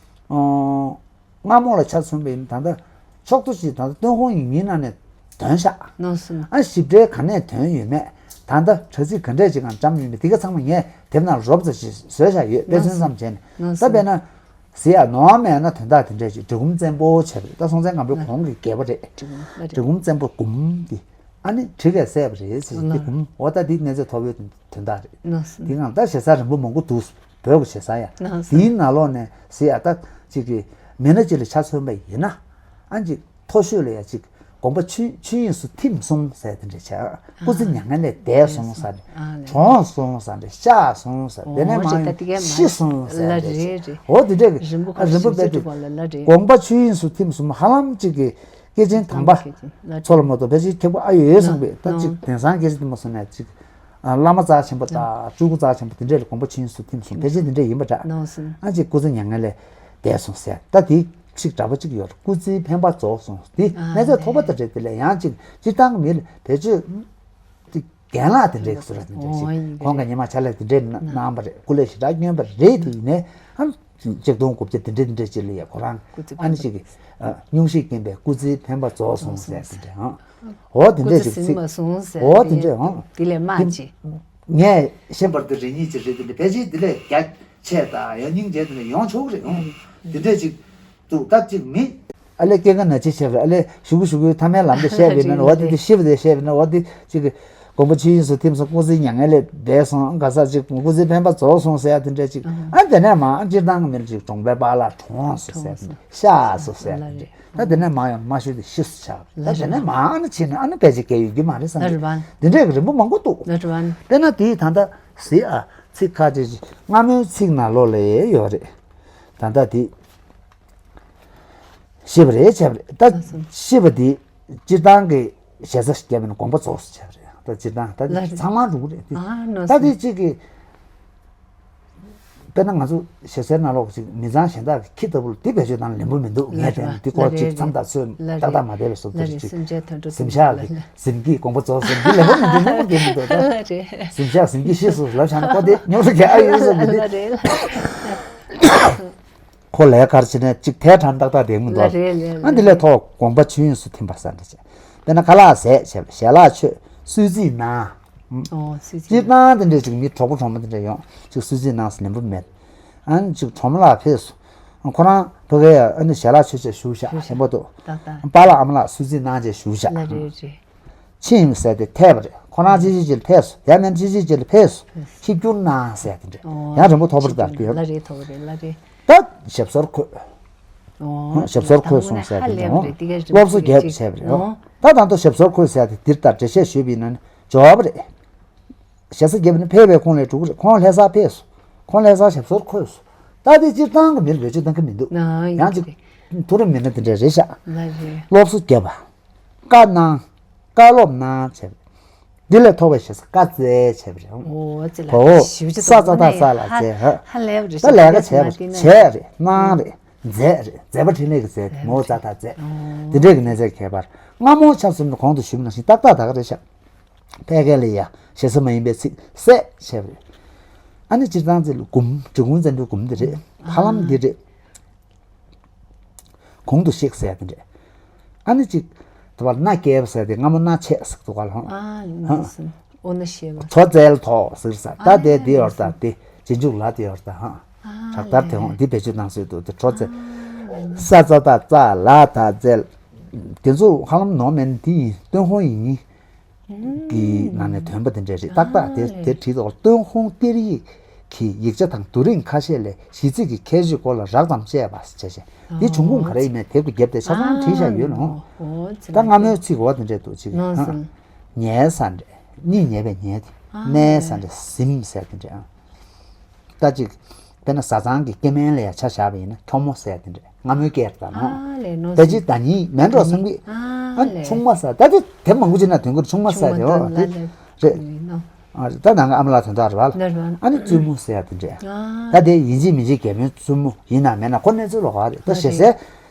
ཨོ། སྔ་མོ་ལ་ཆ་མཚོན་པ་ཡིན་ད་ལྟ་ཕྱོགས་བསྡུས་ཅིག་ད་ལྟ་ཏུན་ཧོང་ཡིག་རྙིང་ནང་ནས་ཐོན་ཤག་ནོར་སོང་། ཨ་ཞིབ་ཕྲའི་ག་ནས་ཐོན་ཡོད་མེད། ད་ལྟ་དྲ་ཚིགས་ག་འདྲས་ཅིག་གང་བཀྲམ་ཡོད་མེད་དེ་ག་ཚང་མ་ངས་དེབ་ནང་རོབ་ཙམ་ཞིག་བཟོས་བཞག་ཡོད། དཔེ་མཚོན་ཙམ་བྱས་ནས་ནོར་ད་སོང་། དཔེར་ན། ཟེར་ཡ་ནོར་མེད་ན་དོན་དག་དེ་འདྲས་ཅིག་འབྲི་གུམ་བཙན་པོ་བྱས་པ་རེད། ད་སྲོང་བཙན་སྒམ་པོའི་གོང་གི་རྒྱལ་པོ་རེད། འབྲི་གུམ་བཙན་པོ་གུམ་འདི་ཨ་ནི་གྲི་གས་བསད་པ་རེད་ཟེར་གྱི་འདི་གུམ་འོ་ད་འདི་གནས་ཚད་མཐོ་པོའི་དོན་དག་རེད། འདི་གང་ལྟར་ཞེ་ས་རིང་པོ་མང་པོ་འདུག་བོད་ཀྱི་ཞེ་ས་ཡ་འདིའི་ནང་ལོགས་ནས་ཟེར་ཡ་ད་ཅིག་གི་མི་སྣ་ཅིག་ལ་ཆ་མཚོན་པ་ཡིན་ན་ཨ་ཅིག་མཐོ་ཤོས་ལ་ཡ་ཅིག་དགོངས་པ་ཆོས་ཆོས་དབྱིངས་སུ་ཐིམ་སོང་ཟེར་དེ་འདྲ་བྱས། སྐུ་ཚེ་མྱ་ངན་ལས་འདས་སོང་ཟེར་ནས་གྲོངས་སོང་ཟེར་ནས་གཤགས་སོང་ཟེར་དེ་ནས་མ་ཡོང་ཤི་སོང་ཟེར་ནས་འོ་དེ་འདྲས་རིམ་པ་རིམ་པ་སྦས་དེ་དགོངས་པ་ཆོས་དབྱིངས་སུ་ཐིམ་སོང་ཧ་ལམ་ཅིག་གི་སྐྱེས་ཆེན་དམ་པ་ཚོ་ལ་མ་གཏོགས་ཕལ་ཆེར་ཁྱད་པར་ཨ་ཡོད་ཡོད་སོང་པས་ད་ཅིག་དེང་སང་སྐད་ཆ་དེ་མ་སོང་ནས་ཅིག་བླ་མ་རྩ་ཆེན་པོ་དང་སྤྲུལ་སྐུ་རྩ་ཆེན་པོ་དེ་འདྲས་ལ་དགོངས་པ་ཆོས་དབྱིངས་སུ་ཐིམ་སོང་ཕལ་ཆེར་དེ་འདྲས་ཡིན་པ་འདྲ། ཨ་ཅིག་སྐུ་ཚེ་མྱ་ངན་ལས་འདས་སོང་ཟེར་ད་དེ། ཚིག་འདྲ་པོ་གཅིག་ཡོད་རེད། སྐུ་ཚེའི་འཕེན་པ་རྫོགས་སོང་། འདི་གནས་ཚད་མཐོ་པོ་དེ་རེད། དེ་ལས་ཡང་གཅིག་སྤྱིར་བཏང་གི་མི་ལ་བེད་སྤྱོད་ཀྱི་རྒན་ལགས་དེ་འདྲས་ཟེར་བ་དེ་འདྲས་ཅིག་ཁོང་གི་ཉི་མ་ཕྱག་ལས་དེ་འདྲས་གནང་བ་རེད། སྐུ་ལས་ཞེ་དྲག་བསྐྱོན་པ་རེད། དེ་ཡིན་ནའི་ཨ་ཆིག་སྟོང་དགུ་བརྒྱ་དེ་འདྲས་དེ་འདྲས་ཅིག་ལ་ཡ་ཁོ་རང་ཨ་ནི་ཅིག་གི་སྙུང་གཞི་རྐྱེན་པས་སྐུ་ཚེའི་འཕེན་པ་རྫོགས་སོང་ཟེར་དེ་འདྲས་ཨང་། འོ་དེ་འདྲས་ཅིག་ཚིག་འོ་དེ་འདྲས་ཨང་། དེ་ལས་མ་ཅིག་ངས་ཤེས་པར་དུ་རེ་གཉིས་ཅིག་རེད། དེ་འདྲས་ཕལ་ཆེར་དེ་ལས་རྒྱ་ཆེ་དང་ཡང་སྙིང་རྗེ་དེ་ལས་ཡོང་ཆོག་གི་རེད་ཨང་། དེ་འདྲས་ཅིག་འདུག་ད་ཅིག་མི། ཨ་ལས་སྐྱེ་རྒ་ན་འཆི་ཆེ་བ་རེད། ཨ་ལས་ཞུ་གུ་ཞུ་གུའི་ཐ་མའི་ལམ་དུ་བཤད་པ་ཡིན་ན་འོ་དེ་དེ་ཤི་བ་དེ་བཤད་པ་ཡིན་ན་འོ་དེ་ཅིག་གི་དགོངས་པ་ཆོས་དབྱིངས་སུ་ཐིམ་སོང་། སྐུ་ཚེ་མྱ་ངན་ལས་འདས་སོང་། ག་ས་ཅིག་སྐུ་ཚེ་འཕེན་པ་རྫོགས་སོང་ཟེར་ཡ་དེ་འདྲ་ཅིག་ཨ་དེ་ནས་མ་སྤྱིར་བཏང་གི་མི་ལ་ཅིག་གྲོང་པའི་པཱ་ལགས་གྲོངས་སོང་ཟེར་ཤག་སོང་ཟེར་དེ་འདྲ་ད་དེ་ནས་མ་ཡང་མ་ཤོད་དེ་ཤི་སོང་ཆགས་ད་དེ་ནས་མ་ཨ་ནི་ཕྱིན་ནས་ཨ་ནི་ཕལ་ཆེར་སྐྱེ་ཡོད་ཀྱི་མ་རེད་བསམ་གི་དེ་འདྲས་ཀྱི་རིམ་པ་མང་པོ་འདུག་དཔེར་ན་དེའི་ད་ལྟ་ཟེར་ཨ་ཚིག་ཁ་ཅིག་སྔ་མོའི་ཚིག་ནང་ལོགས་ལ་ཡོད་རེད། ད་ལྟ་དེ། ཤི་བ་རེད་བྱས་པ་རེད། ད་ཤི་བ་དེ་སྤྱིར་བཏང་གི་ཞེ་ས་ཞིག་བརྒྱབ་ན་དགོངས་པ་རྫོགས་སུ་བྱས་པ་རེད། ད་སྤྱིར་བཏང་ད་ལ་རེད། ཚང་མ་འགྲོ་གི་རེད་དེ། ཨ་ནོ་ད་དེ་སོ། གཅིག་གི་དཔེར་ན་ང་ཚོ་ཞེ་སའི་ནང་ལོགས་ཅིག་མི་ཚང་གཞན་དག་གི་ཁྱི་ལྟ་བུ་ལ་དེ་བེད་སྤྱོད་བཏང་ན་ལེན་པོ་མི་འདུག་ངས་དྲན་དེ་སྐོར་ཅིག་མཚམས་དང་ཚོད་ཏག་ཏག་མ་བསྡད་པའི་བཟོ་ལྟ་ཅིག་སེམས་ཅན་དོན་གྲུབ་གཟིམ་ཤག་གི་གཟིམ་གྱི་དགོངས་པ་རྫོགས་སོང་དེ་ལེན་པོ་མི་འདུག་སྣང་བ་བསྡད་མི་འདུག་ད་གཟིམ་ཤག་གཟིམ་གྱི་ཤི་སོང་ལབ་བྱས་ན་ཁོ་དེ་སྙོབ་ལ་རྒྱག་ཨ་ཡོད་བསམ་གི་དེ། ཁོ་ལས་ཀར་བྱས་ནས་གཅིག་ཐལ་དྲགས་ཏག་ཏག་བསྡད་མི་འདུག་ལ་རེད་ལ་ཨ་འདི་ལས་ཐོག་དགོངས་པ་ཆོས་དབྱིངས་སུ་ཐིམ་པ་ཟེར་འདྲ་བྱས། དཔེར་ན་ཁ་ལག་ཟས་བྱས་པ་ཞལ་ལག་མཆོད་གསོལ་ཚིགས་གནང་། ཨོ་གསོལ་ཚིགས། སྤྱིར་བཏང་དེ་འདྲས་ཅིག་མི་གྲོགས་པོ་གྲོགས་མོ་དེ་འདྲས་ཡོང་ཅིག་གསོལ་ཚིགས་གནང་ཟེར་ལེན་པོ་མེད། ཨ་ནི་ཅིག་གྲོགས་མོ་ལགས་ཕེབས་སོང་། ཁོ་རང་ཕ་གི་ཡ་ཨ་ནི་ཞལ་ལག་མཆོད་བྱས་བཞུགས་བཞག་ཞེན་པོ་འདུག་ཏག་ཏག་པཱ་ལགས་ཨ་མ་ལགས་གསོལ་ཚིགས་གནང་བྱས་བཞུགས་བཞག་ལ་རེད་རེད། ཕྱིན་ཟེར་ཏེ་ཐལ་བ་རེད། ཁོ་རང་ཅི་ཅི་ཅི་ལ་ཕེབས་སོང་། ཡང་མིན་ཅི་ཅི་ཅི་ལ་ཕེབས་སོང་། ཆིབས་བསྒྱུར་གནང་ཟེར་དེ་འདྲ། ཡང་རིང་པོ་ཐོག་པར་བརྡབས་ཀྱི་ཡོད། ལ་རེད་ཐོག་པ་རེད་ལ་རེད། ད་ཞབས་སོར་འཁོད། ཞབས་སོར་འཁོད་སོང་ཟེར་དེ་འདྲ། སློབ་གསོ་རྒྱབ་བྱས་པ་རེད། ད་ད་དུང་ཞབས་སོར་འཁོད་ཟེར་དེ་འདིར་ད་འགྲེལ་བཤད་ཞུས་པ་ཡིན་ན་ནི་འབྱོར་བ་རེད། ཞེ་ས་བརྒྱབ་ནས་ཕེབས་པའི་ཁོང་ལས་འགྲོ་གི་རེད། ཁོང་ལྷ་སར་ཕེབས་སོང་། ཁོང་ལྷ་སར་ཞབས་སོར་འཁོད་སོང་། ད་དེ་སྤྱིར་བཏང་གི་མི་ལ་བེད་སྤྱོད་གཏོང་གི་མི་འདུག་ཡང་ཅིག་མཐོ་རིམ་མི་སྣ་དེ་འདྲ་རེད་ཤག་སློབ་གསོ་བརྒྱབ་པ། བཀའ་གནང་། བཀའ་སློབ་གནང་བྱས། འདི་ལས་ཐོག་པའི་ཞེ་ས་བཀའ་སྩལ་བྱས་པ་རེད། ཨོ་ཙི་ལ་ཨོ་ཞིབ་ཅིག་ས་ཙ་ད་ས་ལ་སྩལ་ཧ་ཧ་ལས་པ་རེད། ད་ལས་ཀ་བྱས་པ་བྱས་རེད་གནང་རེད། མཛད་རེད། མཛད་པ་འཕྲིན་ལས་ཀྱི་མཛད། མཛད་པ་མོ་ཙ་ད་མཛད། འོ། དེ་འདྲས་ཀྱི་གནས་ཚད་ཁྱད་པར། སྔ་མོ་ཆ་བཟུང་ནས་གོང་དུ་ཞུས་པ་ནང་བཞིན་ཏག་ཏག་ད་ག་རེད་ཤག་ཕལ་སྐད་ལ་ཡ་ཞེ་ས་མ་ཡིན་པའི་ཚིག་ཟས་བྱས་པ་རེད། ཨ་ནི་སྤྱིར་བཏང་ཚིག་ལ་འགུམ། འབྲི་གུང་བཙན་པོའི་འགུམ་དེ་རེད། ཧ་ལམ་འདི་རེད། གོང་དུ་གཤེགས་ཟེར་ཡ་དེ་འདྲས། ཨ་ནི་གཅིག་དེ་བར་མནའ་བསྐྱལ་བ་ཟེར་ཏེ་སྔ་མོ་མནའ་ཆས་ཟེར་འདུག་ག་ལ། ཨ་ལ་ཧ། ཟིན། འོ་ན་ཤེས་པ། བྲོ་བཙལ་དོ་ཟེར་ས། ད་དེ་འདི་ཡོར་ད་དེ་རྗེས་འཇུག་ལ་དེ་ཡོར་ད་ཧ། ཨ་དྲག་དར་དེ་ཧོང་འདི་བེད་སྤྱོད་གནང་སྲོལ་འདུག་དེ་བྲོ་བཙལ། ཨ་ལ་ས་ཙ་ད་ཙ་ལ་ད་བཙལ། དེ་ཚོ་ཧ་ལམ་ནོར་མེད་ན་དེ་ཡིན། ཏུན་ཧོང་ཡིན། གི་ནང་ནས་ཐོན་པ་དེ་འདྲས་རེད། ཏག་ཏག་དེ་དེ་བྲིས་འདུག་ཏུན་ཧོང་གཏེར་ཡིག་གི་ཡིག་ཆ་དང་རྡོ་རིང་ཁ་ཤས་ལས་གཞི་རྩིས་ཀྱི་ཁྱད་ཆོས་སྐོར་ལ་རགས་ཙམ་དཔྱད་པ་བྱས་བྱས། འདི་འབྱུང་ཁུངས་ག་རེ་ཡིན་མིན་དེབ་ཏུ་བརྒྱབ་སྟེ་ཆ་ཚང་བྲིས་བཞག་ཡོད་ནོ། ད་སྔ་མོའི་ཚིག་འོ་དེ་འདྲས་འདུག་ཅིག་ཉལ་ས་འདྲས། གཉིད་ཉལ་བའི་ཉལ་དེ། གནས་ས་འདྲས། གཟིམ་ཟེར་དེ་འདྲས། ད་ཅིག་དཔེར་ན་བཟའ་ཚང་གི་སྐྱེ་དམན་ལ་ཡང་ཆ་བཞག་པ་ཡིན་ན་ཁྱོ་མོ་ཟེར་དེ་འདྲས། སྔ་མོའི་སྐད་དང་ནོ། ཨ་ལས་ནོ་ད་ཅི་ཟེར། ད་ཉིད་མེན་འགྲོ་བསམ་གི། ཨ་ཨ་ལས། ཆུང་མ་ཟེར། ད་དེ་དེབ་མང་པོ་ཅིག་ན་དོན་གོ་ཆུང་མ་ཟེར་ཆུང་མ་དེ་འོ་དོན་དེ་ལ་ལས་རེད། ཡིན་ནོ། ཨ་ད་ནང་གི་ཨ་མ་ལགས་དོན་དག་རེད་བ་ལ། ནོར་བ། ཨ་ནི་བཙུན་མོ་ཟེར་དེ་འདྲས། ཨ་ད་དེ་ཡིན་གཅིག་མིན་གཅིག་རྒྱལ་མོའི་བཙུན་མོ་ཡིན་ན་མེད་ན་ཁོ་གནས་ཚུལ་ལོག་ག་རེད། ད་ཨ་ཞེ་རེད། སའི་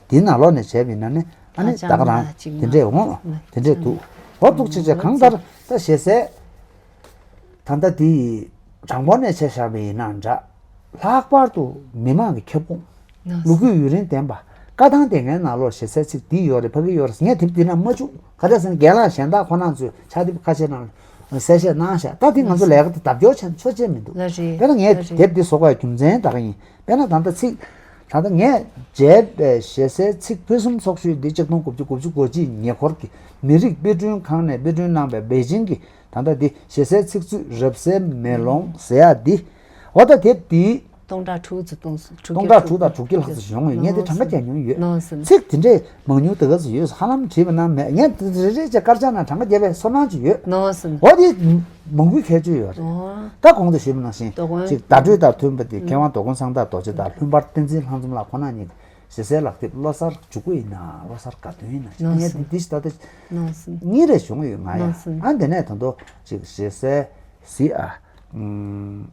དེའི་ནང་ལོགས་ནས་བྱས་པ་ཡིན་ན་ནི་ཨ་ནི་ད་ད་ག་ཅང་རང་ལ་ཅིག་དེ་ནོ་འདྲས་འོང་། དེ་འདྲས་འདུག་འོ་འདུག་ཅིག་བྱས། གང་ལྟར་ད་ཞེ་སའི། ད་ལྟ་དེ་ཡི་གྲངས་འབོར་ནས་ཆ་བཞག་པ་ཡིན་ན་འདྲ། ལྷག་པར་དུ་མི་མང་གི་ཁྱབ་ཁོངས། ལོ་རྒྱུས་ཡུན་རིང་ལྡན་པ། བཀའ་ཐང་སྡེ་ལྔའི་ནང་ལོགས་ཞེ་སའི་ཚིག་འདི་ཡོད་རེད། ཕ་གི་ཡོད་རེད། ངས་དེབ་འདི་ན་མ་བཅུག་ག་རེ་ཟེར་ན་རྒན་ལགས་གཞན་དག་ཁོ་རང་ཚོས་ཕྱག་དེབ་ཁ་ཤས་ནང་གསལ་བཤད་གནང་ཤག་ད་དེ་ང་ཚོ་ལས་ཀ་དེ་ལྡབ་སྐྱོར་བྱས་ན་ཆོ་ཅེས་མི་འདུག་ལ་རེད། དཔེར་ན་ངས་ལ་རེད། དེབ་འདི་བཟོ་དགོས་རྒྱུ་མཚན་ད་ག་ཡིན། དཔེར་ན་ད་ལྟ་ཚིག་ད་ལྟ་ངས་མཇལ་བའི་ཞེ་སའི་ཚིག་ཕུན་སུམ་ཚོགས་ཤོས་འདི་ཆིག་སྟོང་དགུ་བརྒྱ་དགུ་བཅུ་གོ་གཅིག་ཉེ་འཁོར་གྱི་མི་རིགས་དཔེ་སྐྲུན་ཁང་ནས་དཔེ་སྐྲུན་གནང་བའི་པེ་ཅིང་གི་ད་ལྟ་འདི་ཞེ་སའི་ཚིག་མཛོད་རབ་གསལ་མེ་ལོང་ཟེར་ཡག་འདི། འོ་ད་དེབ་འདི་སྟོང་ཕྲག་དྲུག་ཙམ་གཏོང་སོང་། དྲུག་སྟོང་ཕྲག་དྲུག་དང་དྲུག་བརྒྱ་ལྷག་ཙམ་ཞིག་ཡོང་ཡོད། ངས་འདི་གྲངས་ཀ་རྒྱག་མྱོང་ཡོད། ནོར་སོང་། ཚིག་དེ་འདྲས་མང་ཉུང་དེ་ག་ཚོད་ཡོད་ཧ་ལམ་བྲིས་པ་ན་མེད། ངས་འདི་རེ་རེ་བྱས་དཀར་ཆག་ནང་གྲངས་ཀ་བརྒྱབ་པའི་ཚོར་སྣང་ཅིག་ཡོད། ནོར་སོང་། འོ་དེ་མང་པོའི་ཁྱད་ཆོས་ཡོད་རེད། ཨོ། ད་གོང་དུ་ཞུས་པ་ནང་བཞིན་དོ་དགོང་ཅིག་བརྡ་སྤྲོད་དང་མཐུན་པ་དེ་མཁས་དབང་དོ་དགོང་གསང་བདག་རྡོ་རྗེ་དང་ལྷུན་པར་བསྟན་འཛིན་ལྷ་འཛོམས་ལགས་ཁོང་རྣམ་གཉིས་ཀྱིས་ཞེ་སའི་ལག་དེབ་ལོ་གསར་མཇུག་གུ་ཡིན་ན་ལོ་གསར་ག་དུས་ཡིན་ན་ཞེས། ངས་འདི་འདི་ཞིག་ད་ལྟ་གཉིས་རེ་བྱུང་ཡོད་ང་ཡ། ཨ་འདི་ནས་ད་དུང་ཅིག་ཞེ་སའི་གཟི་ཨ།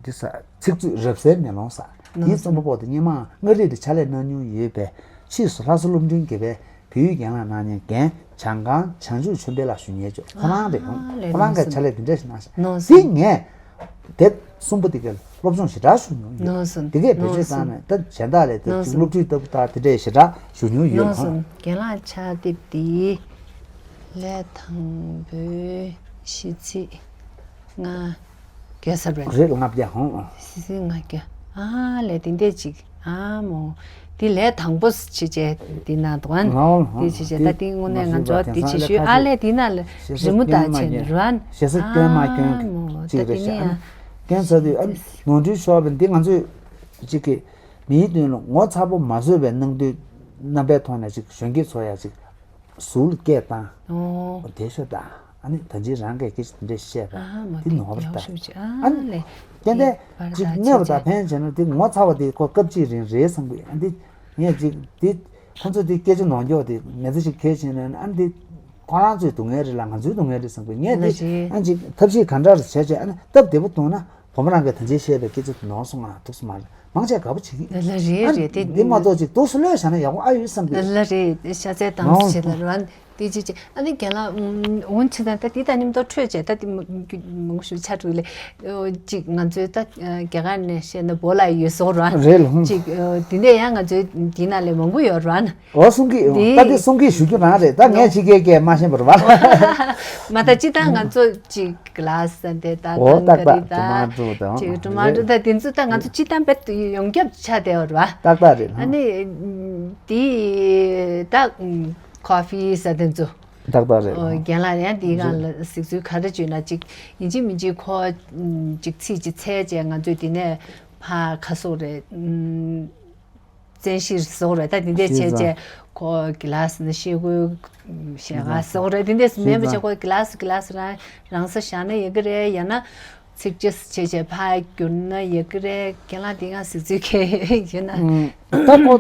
འདི་ས་ཚིག་མཛོད་རབ་གསལ་མེ་ལོང་ས། འདིའི་རྩོམ་པ་པོ་དེ་སྔོན་མ་མངའ་རིས་ལ་ཕྱག་ལས་གནང་མྱོང་ཡོད་པའི་ཕྱིས་སུ་ལྷ་ས་སློབ་འབྲིང་དགེ་བའི་བོད་ཡིག་རྒན་ལགས་གནང་མཁན་རྒན་བྱང་ཁང་བྱང་ཆུབ་ཆོས་འཕེལ་ལགས་ཞུ་མཁན་ཅོག་ཁོ་རང་རེད། ཨ་ལས། ཁོ་རང་གིས་ཕྱག་ལས་འདི་འདྲ་ཞིག་གནང་ཤག་ནོར་སོང་། འདི་ངས་དེབ་གསུམ་པོ་དེ་གའི་སློབ་སྦྱོང་ཞེ་དྲག་ཞུ་མྱོང་ཡོད། ནོར་སོང་། དེ་གའི་བེད་སྤྱོད་ནོར་སོང་བཏང་ནས་ད་གཞན་དག་ལས་དེ་ནོར་ཅིག་སོང་། སློབ་ཁྲིད་ལྟ་བུ་དག་དེ་འདྲས་ཞེ་དྲག་ཞུ་མྱོང་ཡོད། ནོར་ཁོང་སོང་། རྒན་ལགས་ཕྱག་དེབ་འདི་ལས་དང་པོའི་ཤིས་ཚིག་ལྔ་བརྒྱ་ཟེར་བས། རེད། ལྔ་བརྒྱ་ཧོང་། ཤིས་ཚིག་ལྔ་བརྒྱ། ཨ་ལས་དེ་འདྲས་ཅིག་ཨ་མོ། འདི་ལས་དང་པོ་ཞེས་བྱས་འདི་ན་འདུག་ཨ། ང་འོང་ཧོང་། དེ་ཞེས་བྱས་ད་འདི་དངོས་གནས་ང་ཚོ་འདི་ཞེས་ཞུས། ཨ་ལས་འདི་ན་ལ་རི་མོ་དག་བྱས་ནས་རོ་ཨ། ཞེ་ས་སྐྱོན་མ་སྐྱོན་ཨ་མོ་ད་ཅིག་རེད་འདི་ཤག་ནི་ཨ། སྐྱོན་ཚ་དུས་ཨ་ནོར་འཁྲུལ་ཤོར་བ་འདི་ང་ཚོས་ཅིག་གི་མིའི་དོན་ལ་ངོ་ཚ་པོ་མ་བཟོད་པའི་སྣང་དུས་རྣམ་པའི་ཐོག་ནས་ཅིག་གཞོན་སྐྱེས་ཚོ་ཡ་ཅིག་ཟུར་ལ་སྐད་བཏང་། ཨོ། དེ་ཤོད་དང་། ཨ་ནི་ད་ཅི་རང་གིས་སྐད་ཆ་དེ་འདྲས་བཤད་པ་ཨ་མ་འདི་དེ་ནོར་བ་ཡག་ཤོས་ཅིག་ཨ་ཨ་ནི་ལས་ཏན་ཏན་ཅིག་གནས་པ་དང་ཕན་བྱས་ན་དེ་ངོ་ཚ་བ་དེ་ཁོ་སྐབས་གཅིག་རིང་རེད་བསམ་གི། ཨ་འདི་ངས་ཅིག་འདི་ཁོ་ཚོ་དེ་སྐད་ཆ་ནོར་འགྱོག་དེ་མི་ཚེ་ཞིག་ཁེལ་ཕྱིན་ནས་ཨ་འདི་ཁོ་རང་ཚོའི་སྡུག་བསྔལ་རེད་ལ་ང་ཚོའི་སྡུག་བསྔལ་རེད་བསམ་གི། ངས་དེ་ཨ་ཅིག་ཐབས་ཤེས་ག་འདྲ་རེ་བྱས་བྱས་ཨ་ནི་སྟབས་བདེ་པོ་བཏང་ན། བུ་མོ་རང་གིས་ད་ཅི་བཤད་པའི་སྐད་ཆ་དེ་ནོར་སོང་ང་འདུག་སེ་མ་རེད། མང་ཆེ་དགའ་པོ་བྱེད་ཀྱི། ལ་རེད་རེད་དེ། འདི་མ་གཏོགས་ཅིག་འདུག་སེ་ལོས་བཞག་ན་ཡག་པོ་ཨ་ཡོད་བསམ་གི། ལ་རེད་ཤ་ཚའི་དང་ནོར་བྱེད་ལ་རོ་ཨ་ནི་དེ་ཅི་ཅི་ཨ་ནི་རྒན་ལགས་འོང་ཕྱི་ད་ད་དེ་ད་ནི་མདོ་འཕྲོད་བྱས་ད་དེ་མང་པོ་ཞིག་ཆ་དྲུག་ལས་ཅིག་ང་ཚོའི་ད་རྒྱ་གར་ནས་བཤད་ན་བོ་ལ་ཡོད་སོགས་རོ་ཨ་རེད་ལ་ཧུང་ཅིག་དེ་འདྲ་ཡང་ང་ཚོའི་དེ་ན་ལས་མང་པོ་ཡོད་རོ་ཨ་ནི། འོ་གསུང་གི་འདི་ད་དེ་གསུང་གི་ཞུ་རྒྱུ་རང་རེད། ད་ངས་ཕྱི་རྒྱལ་སྐད་མ་ཤེས་པར་བ། མ་ད་ཅི་ད་ང་ཚོ་ཅིག་གི་ལ་ས་འདི་ད་འོ་ཏག་ཏག་ཊོ་མ་ཊོ་དང་ཅིག་ཊོ་མ་ཊོ་ད་དེ་ཚོ་ད་ང་ཚོ་ཅི་ད་བེད་ཡོང་རྒྱབ་ཆ་དེ་བར་བ། ཏག་ཏག་རེད། ཨ་ནི་དེ་ད་ཁོ་ཧྥི་ས་དེ་ཚོ་ཏག་ཏག་རེད། རྒན་ལགས་ཡང་དེའི་སྒང་ལ་གཟིགས་ཚུལ་ག་རེ་བྱུང་ན་ཅིག་ཡིན་གཅིག་མིན་གཅིག་ཁོ་ཅིག་ཚིག་ཅིག་འཚལ་བྱས་ང་ཚོས་དེ་ནས་ཕ་ཁ་སོག་རེད། བཙན་ཤེད་བཟོ་རེད། ད་དེ་འདྲས་བྱས་བྱས་ཁོ་གི་ལ་ས་ནས་ཤེལ་སྒོའི་ཞལ་ཁ་བཟོ་རེད། དེ་འདྲས་མེད་པ་བྱས་ཁོ་གི་ལ་ས་གི་ལ་ས་རང་རང་ས་བཞག་ན་ཡི་གེ་རེད། ཡང་ན་ཚིགས་བཅད་བྱས་བྱས་ཕར་བསྒྱུར་ན་ཡི་གེ་རེད། རྒན་ལགས་དེ་ག་གཟིགས་ཚུལ་ག་ཡོད་ན། ད་ཁོ་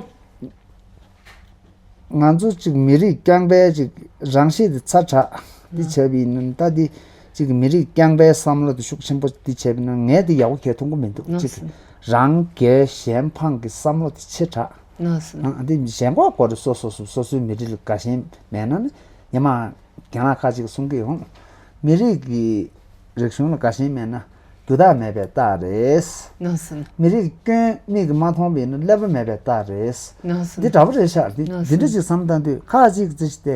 ང་ཚོ་ཅིག་མི་རིགས་རྐྱང་པའི་ཅིག་རང་གཤིས་དེ་ཚ་དྲག་འདི་བྱས་པ་ཡིན་ན་ད་འདི་ཅིག་མི་རིགས་རྐྱང་པའི་བསམ་བློ་དེ་ཤུགས་ཆེན་པོ་འདི་བྱས་པ་ཡིན་ན་ངས་དེ་ཡག་པོ་གས་མཐོང་གི་མི་འདུག་ཅིག་ རང་རྒྱལ་གཞན་ཕམ་གྱི་བསམ་བློ་དེ་ཆེ་དྲགས། ལགས་སོ། ཨ་འདི་ཞེན་ཁོག་སྐོར་སོ་སོ་སོ་སོ་སོའི་མི་རིགས་ལ་དགའ་ཞེན་མེད་ན་ནི་ཉི་མ་རྒན་ལགས་ཁ་ཅིག་གསུང་གི་ཡོང་། མི་རིགས་ཀྱི་རིག་གཞུང་ལ་དགའ་ཞེན་མེད་ན་རྒྱུ་དག་མེད་པའི་རྟགས་རེད། ལགས་སོ། མི་རིགས་ཀྱི་སྐྱོན་མིག་གིས་མ་མཐོང་བ་ཡིན་ན་ཀླད་པ་མེད་པའི་རྟགས་རེད། ལགས་སོ། འདི་འདྲ་པོ་རེད་ཤག་འདི་ལགས་འདི་འདྲ་སོ། ཅིག་བསམ་བཏང་དུས་ཁ་ཅིག་ཅིག་སྟེ།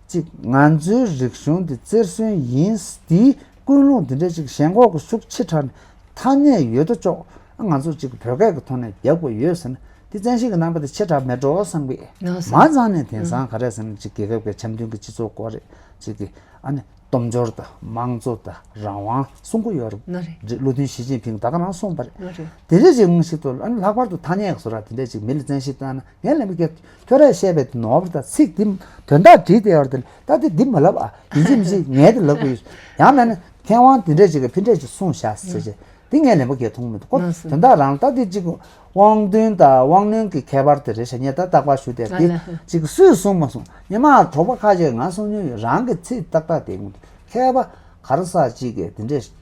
གཅིག་ང་ཚོའི་རིག་གཞུང་འདི་རྩེར་སོན་ཡིན་འདིའི་ཀུན་སློང་འདི་འདྲ་ཅིག་ཞེན་ཁོག་གི་ཤུགས་ཆེ་དྲགས་ནས་ཐ་སྙད་ཡོད་དོ་ཅོག་ང་ཚོ་ཅིག་བོད་སྐད་ཀྱི་ཐོག་ནས་རྒྱག་དགོས་ཡོད་ཟེར་ན་འདི་བཙན་ཤེད་ཀྱི་རྣམ་པ་དེ་ཆེ་དྲགས་མེད་འགྲོ་བསམ་གི། ལགས་སོ། མ་ཚང་ནས་དེང་སང་ག་རེ་ཟེར་ན་ཅིག་རྒྱལ་ཁབ་ཀྱི་འཆམ་མཐུན་གྱི་སྤྱི་ཚོགས་སྐོར་རེད་ཅིག་གི་ཨ་ནི་སྟོབས་འབྱོར་དང་དམངས་གཙོ་དང་རང་དབང་གསུང་གི་ཡོད་རེད། ལགས་རེད། བློ་མཐུན་ཞི་ཅིན་ཕིང་ད་ག་རང་གསུངས་པ་རེད། ལགས་རེད། དེ་འདྲ་ཅིག་ངོ་ཤེས་ཐུབ་ཨ་ནི་ལྷག་པར་དུ་ཐ་སྙད་ཀྱི་བཟོ་འདྲ་དེ་འདྲ་ཅིག་མི་ལ་བཙན་ཤེད་བཏང་ན་ངས་ལན་པ་རྒྱབ། ཁྱོད་རས་བཤད་པའི་དེ་ནོར་བ་དང་ཚིག་འདི་དོན་དག་བྲིས་བསྡད་ཡོད་རེད་དེ་ད་དེ་འདི་མ་ལབ་ཨ་ཡིན་གཅིག་མིན་གཅིག་ངས་དེ་ལབ་དགོས་ཡོད། ཡང་མིན་ན་མཁས་དབང་དེ་འདྲས་ཅིག་གིས་ཕི་འདྲས་ཅིག་གསུངས་བཞག་ཟེར་བྱས་འདི་ངས་ལན་པ་རྒྱག་ཐུབ་མི་འདུག་ཁོ་ལགས་སོ། དོན་དག་རང་ད་དེ་ཅིག་དབང་འདུན་དང་དབང་རྣོན་གྱི་ཁྱད་པར་དེ་རེད་ཤག་ངས་ད་རྟག་པར་ཞུ་བསྡད་ཨ་དེ་ལ་ཅིག་སུས་གསུངས་མ་གསུངས་ཉི་མ་གྲོགས་པོ་ཁ་ཤས་ང་གསུང་མྱོང་ཡོད་རང་གི་ཚིག་ཏག་ཏག་དེ་ངོ་མཁས་པ་ག་རེ་ཟེར་ཅིག་གིས་དེ་འདྲས།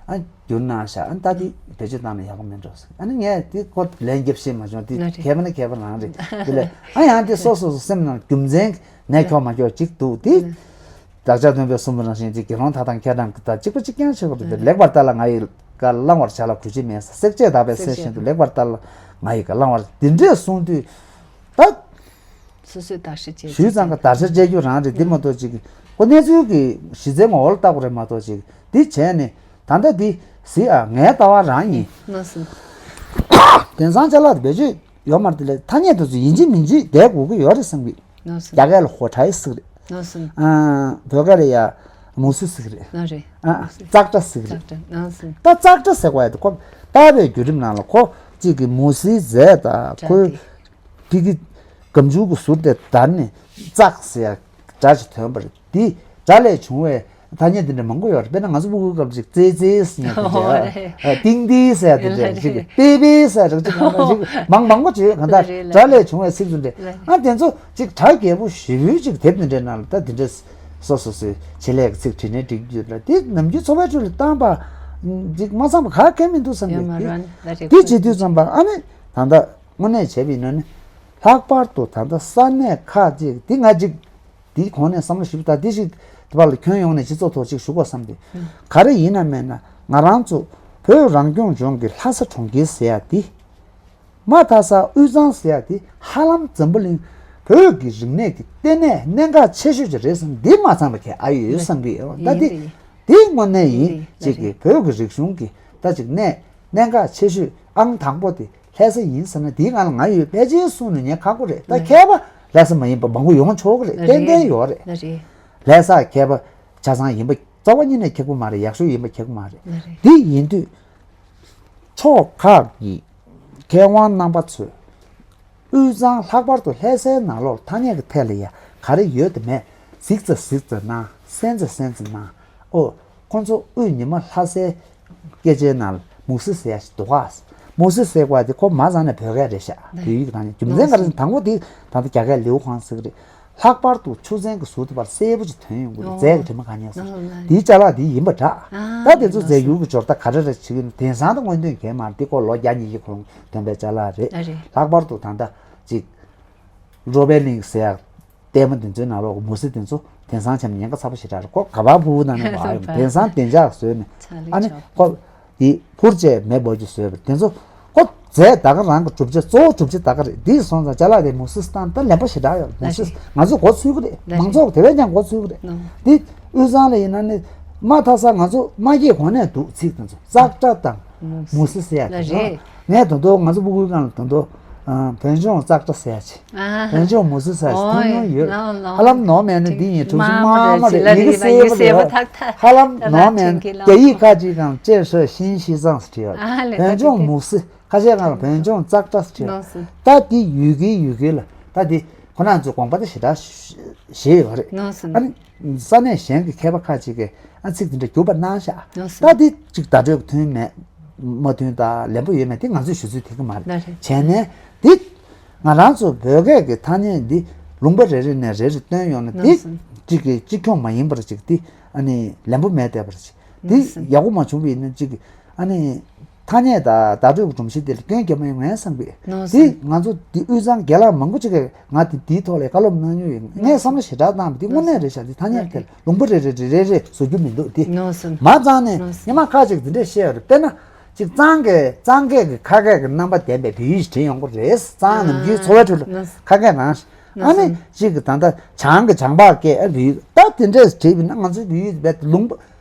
ཨ་བསྒྱུར་གནང་ཤག་ཨ་ད་དེ་བེད་སྤྱོད་བཏང་ན་ཡག་པོ་མིན་འགྲོ་ཟེར། ཨ་ནི་ངས་དེ་ཁོ་ལན་རྒྱབ་ཤེས་མ་བྱུང་། དེ་ལགས་རེད། མཁས་པ་ནི་མཁས་པ་རང་རེད། དེ་ལས་ཨ་ཡང་དེ་སོ་སོ་སོ་སེམས་ནང་རྒྱུ་མཚན་གནས་འཁྱོག་མ་འཁྱོག་ཅིག་འདུག་དེ་ལགས། བདག་ཅག་སྟོན་པའི་གསུང་འབུམ་རང་བཞིན་གྱི་དགེ་སློང་མཐའ་དག་མཁས་དྲང་གི་དང་གཅིག་པ་གཅིག་རྐྱང་ཆགས་པ་རེད། ལེགས་པར་ལྟ་ལ་ང་ཡི་བཀའ། བླང་བར་བྱ་ལ་གུས་ཕྱིར་མིན། བསྲེག་བཅད་བརྡར་བའི་གསེར་བཞིན་དུ། ལེགས་པར་ལྟ་ལ་ང་ཡི་བཀའ། བླང་བར་དེ་འདྲས་གསུང་དུས་ད། སོ་སོས་བརྡར་ཤ་བཅད་ཞུས་ཙང་ག་བརྡར་ཤ་བཅད་རྒྱུ་རང་རེད། འདི་མ་གཏོགས་ཅིག་ཁོ་གནས་ཚུལ་གྱི་གཞི་རྩའི་ངོ་བོ་ལ་བལྟ་དགོས་རེད་མ་གཏོགས་ཅིག་འདི་བྱས་ནས་ད་ལྟ་འདི་གཟིགས་ཨ་ངའི་ལྟ་བ་རང་ཡིན། ལགས་སོ། དེང་སང་ཅ་ལག་དེ་བེད་སྤྱོད་ཡོད་མ་རེད། དེ་ལས་ཐ་སྙད་དེ་ཚོ་ཡིན་གཅིག་མིན་གཅིག་བསྡད་དགོས་ཀྱི་ཡོད་རེད་བསམ་གི། ལགས་སོ། རྒྱ་སྐད་ལ་ཧོ་ཁྲའི་ཟེར་གི་རེད། ལགས་སོ། ཨ་བོད་སྐད་ལ་ཡ་མུ་སི་ཟེར་གི་རེད། ལགས་རེད། ཨ་ཙག་སྒྲ་ཟེར་གི་རེད། ཙག་སྒྲ། ལགས་སོ། ད་ཙག་སྒྲ་ཟེར་དགོས་ཡ་དེ་ཁོ་ལྟ་བའི་བརྒྱུད་རིམ་ནང་ལ་ཁོ་གཅིག་གི་མུ་སི་ཟེར་ད་ཁོའི་ཕི་གི་སྒམ་ཆུང་གི་ཟུར་དེ་བརྡར་ནས་ཙག་ཟེར་ཡ་སྒྲ་ཞིག་ཐོན་པ་རེད། དེ་སྒྲ་ལས་བྱུང་བའི་ཐ་སྙད་དེ་འདྲ་མང་པོ་ཡོད་རེད། དཔེར་ན་ང་ཚོ་ཕྲུ་གུའི་སྐབས་ཅིག་ཙེ་ཙེ་ཟེར་ཡ་དེ་འདྲ། ཨོ་རེད། ཨ་ཏིང་ཏི་ཟེར་ཡ་དེ་འདྲ་ཅིག་པེ་པེ་ཟེར་ཡ་ཅིག་མང་མང་པོ་ཅིག་ཡོད། གང་ལྟར་རེད་ལ་སྒྲ་ལས་བྱུང་བའི་ཚིག་དེ་འདྲ། ལ་ཨ་དེ་ཚོ་ཅིག་གྲ་རྒྱས་པོ་ཞེ་པོའི་ཅིག་དེབ་དེ་འདྲའི་ནང་ལ་ད་དེ་འདྲ་སོ་སོ་སོའི་ཆེད་ལས་ཀྱི་ཚིག་བྲིས་ནས་འགྲིག་རྒྱུ་ལ་དེ་ནམ་རྒྱུན་འཚོ་བའི་ཁྲོད་ལ་བཏང་པ་ཅིག་མ་ཚང་པ་ག་གེ་མི་འདུག་བསམ་ཡོད་མ་གི། རེད། ལ་རེད། དེ་བྱེད་དུས་ཙམ་པ་ཨ་ནི་ད་ལྟ་དངོས་གནས་བྱས་པ་ཡིན་ན་ནི་ལྷག་པར་དུ་ད་ལྟ་ས་གནས་ཁག་ཅིག་འདི་ང་ཅིག་འདིའི་གོང་ནས་བསམ་བློ་ཞིབ་ད་འདི་ཞིག་དེ་བར་ལ་ཁྱོན་ཡོངས་ནས་སྤྱི་ཚོགས་ཐོག་ཅིག་ཞུ་དགོས་བསམ་སྟེ། ག་རེ་ཡིན་ན་མེད་ན་ང་རང་ཚོ་བོད་རང་སྐྱོང་ལྗོངས་ཀྱི་ལྷ་ས་གྲོང་ཁྱེར་ཟེར་ཡ་འདི། མ་མཐའ་ས་དབུས་གཙང་ཟེར་ཡ་དེ་ཧ་ལམ་འཛམ་བུ་གླིང་བོད་ཀྱི་རིག་གནས་ཀྱི་ལྟེ་གནས་གནད་འགག་ཆེ་ཤོས་ཅིག་རེད་བསམ། འདི་མ་ཚང་བ་གལ་ཨ་ཡོད་བསམ་གི་ཡོད། ད་ཡིན་འདི་རེད། འདི་དངོས་གནས་ཡིན་ཡིན་རེད། ཅིག་གི་བོད་ཀྱི་རིག་གཞུང་གི་ད་ཅིག་གནད་གནད་འགག་ཆེ་ཤོས་ཨང་དང་པོ་དེ་ལྷ་ས་ཡིན་ཟེར་ན་འདིའི་སྒང་ལ་ང་ཡོད་ཕལ་ཆེར་གསུང་ནས་ཉན་ཁག་པོ་རེད། ད་མཁས་པ་ལྷ་ས་མ་ཡིན་པ་མང་པོ་ཡོང་ཆོག་གི་རེད། ཏན་ཏན་ཡོད་རེད། ལྷ་ས་མཁས་པ་ཆ་ཚང་ཡིན་པ་རྩ་བ་ཉིད་ནས་ཁེགས་པོ་མ་རེད། ཡག་ཤོས་ཡིན་པ་ཁེགས་པོ་མ་རེད། འདི་ཡིན་དུས། ཕྱོགས་ཁག་གི་མཁས་དབང་རྣམ་པ་ཚོས་དབུས་གཙང་ལྷག་པར་དུ་ལྷ་སའི་ནང་ལོགས་ཐ་སྙད་ཀྱི་ཐད་ལ་ཡ་ག་རེ་ཡོད་དེ་མེད་གཟིགས་ཙམ་གཟིགས་ཙམ་གནང་། གསན་ཙམ་གསན་ཙམ་གནང་། ཨོ། ཁོང་ཚོ་དབུས་ཉི་མ་ལྷ་སའི་སྐད་ཆའི་ནང་ལ་མུ་སི་ཟེར་ཡ་ཞིག་འདུག་ག། མུ་སི་ཟེར་བ་དེ་ཁོ་མ་ཚང་ནས་བོད་སྐད་རེད་ཤག་བོད་ཡིག་གི་ཐ་སྙད་རྒྱུ་མཚན་ག་རེ་ཟེར་ན་དང་པོ་དེ་ད་ལྟ་རྒྱ་སྐད་ལིའུ་ཧང་ཟེར་གི་རེད། ལྷག་པར་དུ་ཆུ་ཚན་གྱི་ཟུར་དེ་བར་གསལ་པོ་ཅིག་ཐོན་ཡོང་གི་འདུག་ཨོ། རྫས་ཀྱི་དྲི་མ་གང་ཉག་ཟེར། ཨོ་ལ་དེའི་ཅ་ལག་དེ་ཡིན་པ་འདྲ། ཨ་ད་དེ་ཚོ་རྫས་ཡུལ་གྱི་འབྱོར་ཐ་ག་རེ་རེ་བྱེད་ཀྱི་ཡོད་ན་དེང་སང་ད་སྔོན་ཐོན་གས་མ་རེད། དེ་ཁོ་ལོ་བརྒྱ་ཉིས་བརྒྱ་གོང་ཐོན་པའི་ཅ་ལག་རེད། ཨ་རེད། ལྷག་པར་དུ་ད་ལྟ་ཅིག་རོ་བེ་ལིང་ཟེར་ཡག་ལྟད་མོ་དེ་ཚོའི་ནང་ལོགས་ཀྱི་མུ་སི་དེ་ཚོ་དེང་སང་ཆ་ནས་ཉེན་ཁ་ཚ་པོ་ཞེ་དྲག་རེད། ཁོ་ག་པར་ཕུར་བུ་ནང་ནས་མ་ཡོང་། དེང་སང་བདེ་འཇགས་བཟོས་ནས་ཨ་ནི་ཁོ། དེ་འཕུར་བྱས་མེ་འབར་རྒྱུ་བཟོས་པ་རེད། དེ་ཚོ་ཁོ་རྫས་ད་ག་རང་གི་གྲུབ་ཆ་གཙོ་བོ་གྲུབ་ཆ་ད་ག་རེད། འདི་སོང་ཙང་ཅ་ལག་དེ་མུ་སི་སི་སྟངས་ད་ལན་པ་ཞེ་དྲག་ཡོད། མུ་སི་སི་ང་ཚོ་མགོ་ཚོས་ཀྱི་རེད། མང་ཚོགས་དེ་བས་ཀྱང་མགོ་ཚོས་ཀྱི་རེད། འདི་དབུས་གཙང་ལ་ཡིན་ན་ནི་མ་མཐའ་ས་ང་ཚོ་མ་སྐྱེས་གོང་ནས་འདུག་ཚིག་དེ་ཚོ་ཙག་སྒྲ་དང་མུ་སི་སི་ཟེར་ཡ་དེ་ཚོ་ངས་ད་དུང་ང་ཚོ་ཕྲུ་གུའི་སྒང་ལ་ད་དུང་བོད་ལྗོངས་ཙག་སྒྲ་ཟེར་ཡ་ཅིག་ཨ། བོད་ལྗོངས་མུ་སི་ས་ཞིག་ཐོན་མྱོང་ཡོད། ཧ་ལམ་ནོར་མེད་ན་འདི་ཡིན། གྲུ་བཞི་དམར་མོ་རེད། ཡི་གེ་སེར་པོ་རེད། ཧ་ལམ་ནོར་མེད་ན་རྒྱ་ཡིག་ཁ་ཅིག་གང་ཅེ་ཧྲེ་ཤིན་ཤི་ཙང་ཟེར་བྲིས་ཡོད། བོད་ལྗོངས་མུ་སི་ཁ་ཤས་ཀྱང་བོད་ལྗོངས་ཙག་སྒྲ་ཟེར་བྲིས་ཡོད། ད་འདི་ཡུལ་སྐད་ཡུལ་སྐད་ལ་ད་འདི་ཁོ་ན་ཚོའི་དགོངས་པ་ད་ཞེ་དྲག་བཞེས་ཡོད་རེད། ཨ་ནི་ས་གནས་གཞན་གྱི་མཁས་པ་ཁ་ཅིག་གིས་ཨ་ཚིག་འདི་འདྲ་བསྒྱུར་བ་གནང་ཤག་ད་འདི་ཅིག་བརྡ་སྤྲོད་མཐུན་མེད། མ་མཐུན་དང་ལན་པོ་ཡོད་མེད་དེ་ང་ཚོས་ཞུ་ཚུལ་དེ་གི་མ་རེད། བྱས་ནས་འདི་ང་རང་ཚོ་བོད་སྐད་ཀྱི་ཐ་སྙད་འདི་ལུང་པ་རེ་རེ་ནས་རེ་རེ་བཏོན་ཡོང་ན་འདི་གཅིག་གི་གཅིག་མཚུངས་མ་ཡིན་པར་ཅིག་འདི་ཨ་ནི་ལན་པོ་མེད་བསྡད་པར་ཅིག་འདི་ཡག་པོ་མ་བྱུང་བ་ཡིན་ན་ཅིག་ཨ་ནི་ ཐ་སྙད་དང་བརྡ་སྤྲོད་ཀྱི་སྒྲོམ་གཞི་དེ་ལ་སྐྱོན་རྒྱབ་མ་ཡོང་ངས་བསམ་གི། ནོར་འདི་སོང་། ང་ཚོ་འདི་དབུས་གཙང་རྒན་ལགས་མང་པོ་ཅིག་གིས་ང་དེ་འདིའི་ཐོག་ལ་བཀའ་སློབ་གནང་མྱོང་ཡོད། ངས་བསམ་བློ་ཞེ་དྲག་བཏང་བ་འདི་དངོས་གནས་རེད་ཤག་འདི་ཐ་སྙད་དེ་ལུང་པ་རེ་རེ་རེ་རེ་རེ་བཟོ་རྒྱུ་མི་འདུག་འདི། ནོར་སོང་། མ་གཙང་ནས་ནོར་སོང་། སྔོན་མ་ཁ་ཅིག་འདི་འདྲས་བཤད་ཡོད་རེད། དཔེར་ན་ཅིག་གཙང་གི་གཙང་སྐད་ཀྱི་ཁ་སྐད་ཀྱི་རྣམ་པ་ལྡན་པའི་བོད་ཡིག་ཞིག་བྲིས་ཡོང་གི་རེད། གཙང་ནམ་རྒྱུན་འཚོ་བའི་ཁྲོད་ལ་ཁ་སྐད་རང་། ཨ་ནི་ཅིག་གི་ད་ལྟ་བྱང་གི་བྱང་འཕགས་སྐད་ཨ་བོད་ཡིག་ད་དེ་འདྲས་བྲིས་པ་ན་ང་ཚོའི་བོད་ཡིག་རྦད་དེ་ལུང་པ།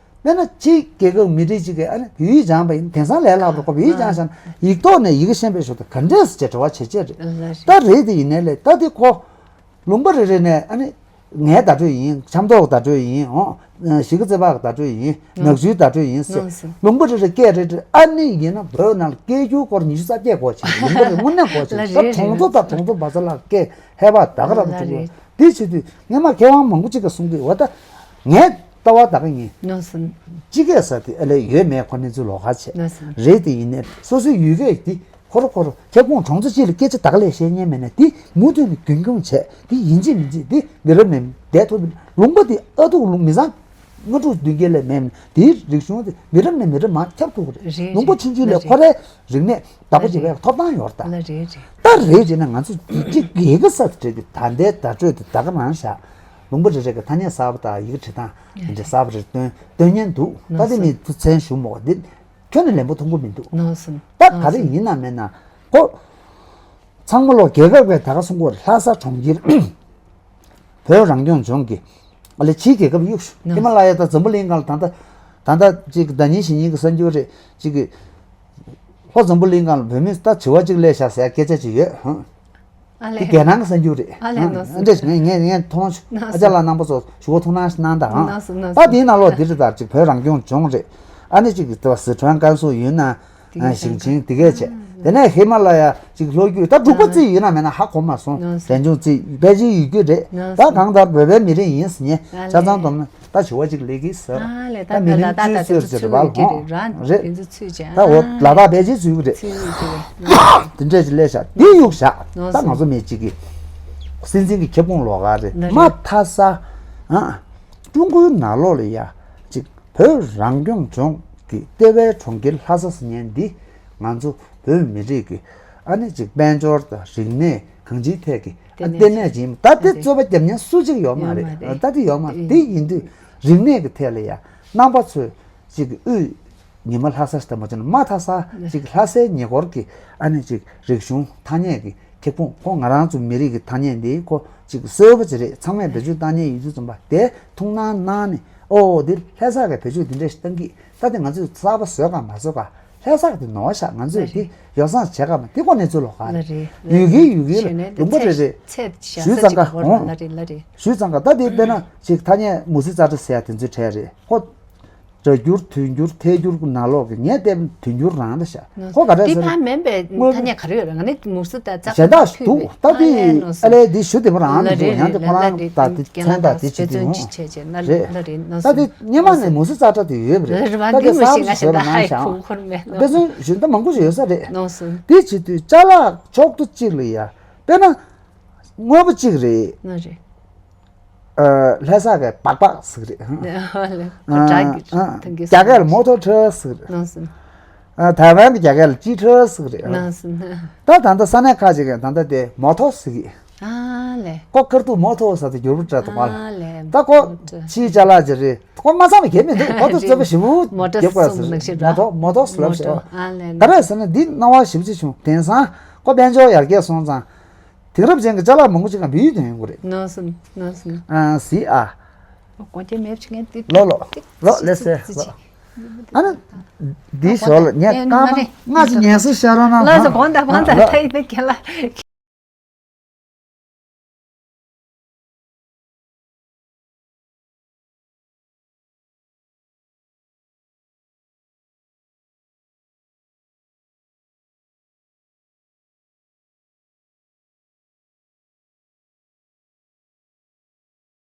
དཔེར་ན་ཕྱིའི་རྒྱལ་ཁབ་མི་རིགས་གཅིག་གིས་ཨ་ནི་བོད་ཡིག་སྦྱངས་པ་ཡིན་དེང་སང་ལས་སླ་པོ་རེད། ཁོ་བོད་ཡིག་སྦྱངས་བཞག་ན་ཡིག་ཐོག་ནས་ཡི་གེ་ཤེས་པའི་ཞོར་དུ་ག་འདྲས་སེ་བྱས་འབྲེལ་བ་བྱེད་ཆེད་རེད། ད་རེད་དེ་ཡིན་ནའི་ལས་ད་དེ་ཁོ་ལུང་པ་རེ་རེ་ནས་ཨ་ནི་ངའི་བརྡ་སྤྲོད་ཡིན། ཆབ་མདོ་གི་བརྡ་སྤྲོད་ཡིན། འོ་གཞིས་ཀ་རྩེ་བ་གི་བརྡ་སྤྲོད་ཡིན། ནག་ཆུའི་བརྡ་སྤྲོད་ཡིན་ཟེར། ལུང་པ་རེ་རེ་སྐད་རེ་རེ་ཨ་ནི་ཡིན་ན་བོད་ནང་ལ་སྐད་སྒྱུར་སྐོར་ཉི་ཤུ་རྩ་བརྒྱད་སྐོར་བྱེད། ལུང་པ་རེ་དངོས་གནས་སྐོར་བྱེད། ད་གྲོང་ཚོ་དང་གྲོང་ཚོ་བར་མཚམས་ལ་སྐད་ཧེ་བག་ད་ག་རང་འདུག་དེ་བྱེད་དུས་སྔོན་མ་མཁས་དབང་མང་པོ་ཅིག་གིས་གསུང་གི་ཡོད། ད་ངས་ལྟ་བ་ད་ག་ཡིན། ནོར་སོང་། སྤྱི་སྐད་ཟེར་དེ་ཨ་ལས་ཡོད་མེད་ཁོ་གནས་ཚུལ་ལོགས་ཀ་བྱས། ནོར་སོང་། རེད་དེ་ཡིན་ནའི་སོ་སོའི་ཡུལ་སྐད་དེ་ཁོ་ར་ཁོ་ར་ཁྱབ་ཁོངས་གྲོང་ཚོ་གཅིག་ལ་སྐད་ཆ་ད་ག་ལས་བཤད་མཁན་མེད་ན་དེ་མུ་མཐུད་ནས་རྒྱུན་འཁྱོངས་བྱས། དེ་ཡིན་གཅིག་མིན་གཅིག་དེ་མི་རབས་ནས་བསྡད་ཐུབ། ལུང་པ་དེ་ཨ་ཐུག་ལུང་མི་ཚང་། ལྔ་དྲུག་བདུན་བརྒྱད་ལས་མེད། དེའི་རིག་གཞུང་དེ་མི་རབས་ནས་མི་རབས་མར་ཁྱབ་ཐུབ་ཀྱི་རེད། རེད། ལུང་པ་ཆུང་ཆུང་ལས་ཁོ་རའི་རིག་གནས་བདག་པོ་བྱེད་པའི་ཐོབ་ཐང་ཡོད་རེད། ད་རེད་རེད་ཅེ་ན་ང་ཚོ་གཅིག་ཡི་གེ་གསར་དུ་བྲིས་ཏེ་ད་ལྟའི་བརྡ་སྤྲོད་དེ་ད་ག་རང་བཞག་ལུང་པ་རེ་རེ་གི་ཐ་སྙད་གསར་པ་དང་ཡི་གེ་བྲིས་སྟངས་དེ་འདྲ་གསར་པ་རེ་བཏོན་བཏོན་མཁན་འདུག་ད་དེ་ནི་ཐུགས་མཚན་ཞུ་མོ་འདི་ཁྱོན་ནས་ལན་པོ་ཐོང་གི་མི་འདུག་ནོར་སོང་། ད་ག་རེ་ཡིན་ན་མེད་ན་ཁོ་ཚང་མ་ལོ་རྒྱལ་ཁབ་ཀྱི་ད་ག་སོང་གོ་ལྷ་ས་གྲོང་ཁྱེར། བོད་རང་སྐྱོང་ལྗོངས་ཀྱི་ཨ་ལས་ཕྱིའི་རྒྱལ་ཁབ་གཡུག་ཞུ། ཧི་མ་ལ་ཡ་དང་འཛམ་བུ་གླིང་སྒང་ལ་ད་ལྟ་ད་ལྟ་ཅིག་ཟླ་ཉིན་ཞེ་ཉིན་གྱི་གསར་འགྱུར་རེད་ཅིག་གི། ལྷོ་འཛམ་བུ་གླིང་སྒང་ལ་བོད་མི་ད་བྱི་བ་གཅིག་སླེབས་ཤག་ཟེར་སྐད་ཆ་ཅིག་ཡོད་ཧང་། ཨ་དེ་ལས་རྒྱལ་ནང་གི་གསར་འགྱུར་རེད། ཨ་ལས་ཧང་ནོར་སོང་། འདྲས་ངས་ངས་ངས་མཐོང་སོང་། ཨ་ཅག་ལགས་རྣམ་པ་ཚོ་ཞུ་བ་ཐུགས་སྣང་གནང་དང་ཧང་། ནོར་སོང་ནོར་ད་སོང་། དེའི་ནང་ལོགས་འདི་རེད། ད་ཅིག་བོད་རང་སྐྱོང་ལྗོངས་རེད། ཨ་ནི་ཅིག་སི་ཁྲོན་ཀན་སུའུ་ཡུན་ནན། དེ་གས་ཞིང་ཆེན་དེ་གས་བྱས། དེ་ནས་ཧི་མ་ལ་ཡ་ཅིག་ལྷོ་རྒྱུད་ད་འབྲུག་པ་རྩིས་ཡོད་ན་མེད་ན་ཧ་གོ་མ་སོང་། ནོར་སོང་། རས་ཆུང་རྩིས་པེ་ཅིན་ཡུལ་རྒྱུད་རེད། ནོར་ད་སོང་། གང་ལྟར་བོད་པའི་མི་རིགས་ཡིན་ཟེར་ཉེ་ཨ་ཆ་ཚང་ལས་སྡོམ་ན་ད་བྱི་བ་ཅིག་ལས་ཀྱི་ཟེར། ཨ་ལས་ད་ད་མི་ལ་རིང་དྭགས་ད་ཅུས་དེ་ཟེར་ཚོད་ཟེར་བ་ཡོད་ཀྱི་ལོང་རེད། ར་རེད། དེ་ཚོ་ཚུད་ཅེ་ད་འོ་ཨ་ལ་དྭགས་པེ་ཅིན་ཚུད་ཀྱི་རེད། ཚུད་ཡོད་ཀྱི་རེད། དེ་འདྲས་ཅིག་སླེབས་ཤག་དེ་གཡུག་བཞག་ནོར་ད་སོང་། ང་ཚོ་མི་གཅིག་གི་སྲིད་འཛིན་གྱི་ཁྱབ་ཁོངས་ལོགས་ཀ་རེད། ལ་མ་རེད། མཐའ་ས་ཨ་ཀྲུང་གོའི་ནང་ལོགས་ལ་ཡ་ཅིག་བོད་རང་སྐྱོང་ལྗོངས་ཀྱི་ལྟེ་བའི་གྲོང་ཁྱེར་ལྷ་ས་ཟེར་མཁན་འདི་ང་ཚོ་བོད་མི་རིགས་ཀྱི་ཨ་ནི་ཅིག་དཔལ་འབྱོར་དང་རིག་གནས་གང་ཅིའི་ཐད་ཀྱི་ཨ་ལྟེ་གནས་ཅིག་ད་དེ་རྩོད་པ་རྒྱབ་མཁན་སུ་གཅིག་ཡོད་མ་རེད། ཡོད་མ་རེད། ད་དེ་ཡོད་མ་རེད། དེ་ཡིན་དུས་རིག་གནས་ཀྱི་ཐད་ལ་ཡ་རྣམ་པ་ཚོས་ཅིག་དབུས་ཉི་མ་ལྷ་ས་ཞེས་ད་མ་བྱུང་ན་མ་མཐའ་ས་ཅིག་ལྷ་སའི་ཉེ་འཁོར་གྱི་ཨ་ནི་ཅིག་རིག་གཞུང་ཐ་སྙད་ཀྱི་ཁྱབ་ཁོངས་ཁོ་ང་རང་ཚོ་མི་རིགས་ཀྱི་ཐ་སྙད་འདི་ཁོ་ཅིག་གསོལ་པོ་ཅིག་རེད། ཚང་མས་བེད་སྤྱོད་བཏང་མཁན་ཡིན་དུས་ཙམ་པ་དེ་ཐུགས་སྣང་གནང་ནས་ཨོ་འདིར་ལྷ་ས་གི་བེད་སྤྱོད་འདི་འདྲ་ཞིག་བཏང་གི་ད་དེ་ང་ཚོས་གསར་པ་བཟོས་ག་མ་བཟོས་ག་ལྷ་ས་གི་དེ་ནོར་ཤག་ང་ཚོས་དེ་ཡོ་བསྲང་བྱེད་ག་མ་དེ་ཁོ་གནས་ཚུལ་ལོགས་ག་ལ་རེད། ཡུལ་གྱི་ཡུལ་གྱི་ལ་ལུང་པ་རེ་རེ་ཞུས་ཙང་ག་འོང་ལ་རེད་ལ་རེད། ཞུས་ཙང་ག་ད་དེ་དཔེར་ན་ཅིག་ཐ་སྙད་མུ་ཟི་ཙ་ཏྲ་ཟེར་ཡ་དེ་ཚོའི་གྲས་རེད་ཁོ། སྒྲ་སྒྱུར་དོན་སྒྱུར་ཐད་སྒྱུར་གྱི་ནང་ལོགས་ཀྱི་ངས་བལྟས་དོན་སྒྱུར་རང་རེད་ཤག་ཁོ་ག་རེ་དེ་ཟེར་ཕར་མིན་པའི་དངོས་ཐ་སྙད་ག་རེ་ཡོད་རེད། ང་ནི་མུ་ཟི་ད་ཙག་གཞན་དག་ཞིག་འདུག་ད་ཨ་དེ་ལས་ནོར་ཨ་ལས་དེ་ཞུ་དེ་མོ་རང་ལ་འདུག་ལ་རེད་ཡང་དེ་ལ་ཁོ་རང་རེད་ད་དེ་མཚན་དང་དེ་ཅི་དེ་ཡོང་རེད། ད་དེ་སྔོན་མ་ནས་མུ་ཟི་ཙག་ཏྲ་དེ་ཡོད་པ་རེད། ད་དེ་གསར་དུ་བཟོས་པ་ནང་བཞིན་དཔེ་མཚོན་ཞུ་ན་མང་པོ་ཞིག་ཡོད་ས་རེད། དེ་བྱེད་དུས་ཅ་ལག་ཕྱོགས་བསྡུས་གཅིག་ལ་ཡ་དཔེར་ན་དངོས་པོ་གཅིག་རེད། ལྷ་ས་གི་སྦག་སྦག་ཟེར་གི་རེད། རྒྱ་སྐད་ལ་མོ་ཐོ་ཁྲོ་ཟེར་གི་རེད། ཐའེ་ཝན་གི་རྒྱ་སྐད་ལ་ཅི་ཁྲོ་ཟེར་གི་རེད། ད་ད་ལྟ་ས་གནས་ཁག་ཅིག་གིས་ད་ལྟ་དེ་མོ་ཐོ་ཟེར་གི། ཁོ་ཁར་ཐུག་མོ་ཐོ་ཟེར་དེ་འགྱུར་བ་འདྲ་འདུག་ག་ད་ཁོ་ཕྱིའི་ཅ་ལག་ཅིག་རེད། ཁོ་མ་ཚང་བ་གལ་མི་འདུག་ཁོ་ཚོ་རྩོད་པ་ཞེ་པོ་རྒྱབ་དགོས་ཟེར། མོ་ཐོ་མོ་ཐོ་ཟེར་ལབ་ཤག་ག་རེ་ཟེར་ན་འདི་སྣང་བ་ཞེ་པོ་ཅིག་བྱུང་། དེང་སང་ཁོ་དཔལ་འབྱོར་ཡར་རྒྱས་སོང་ཙང་། དེང་རབས་ཅན་གྱི་ཅ་ལག་མང་པོ་ཅིག་ག་བོད་ཡིག་ཐོན་ཡོང་གི་རེད། ནོར་སོང་ནོར་སོང་། ཨ་སི་ཨ། སྒོ་རྒྱབ་མེད་བྱེད་མཁན་ཏིག་ལོ་ལོ་ལོ་ལེ་སེ་ལོ། ཨ་ནི་འདིའི་ཞོར་ལ་ངས་སྐར་མ་ལྔ་ཅིག་ངལ་གསོ་ཤོར་རོགས་གནང་། ལགས་སོ་དགོངས་དག་དགོངས་དག་ད་ཡིན་ན་ཁྱེད་ལ།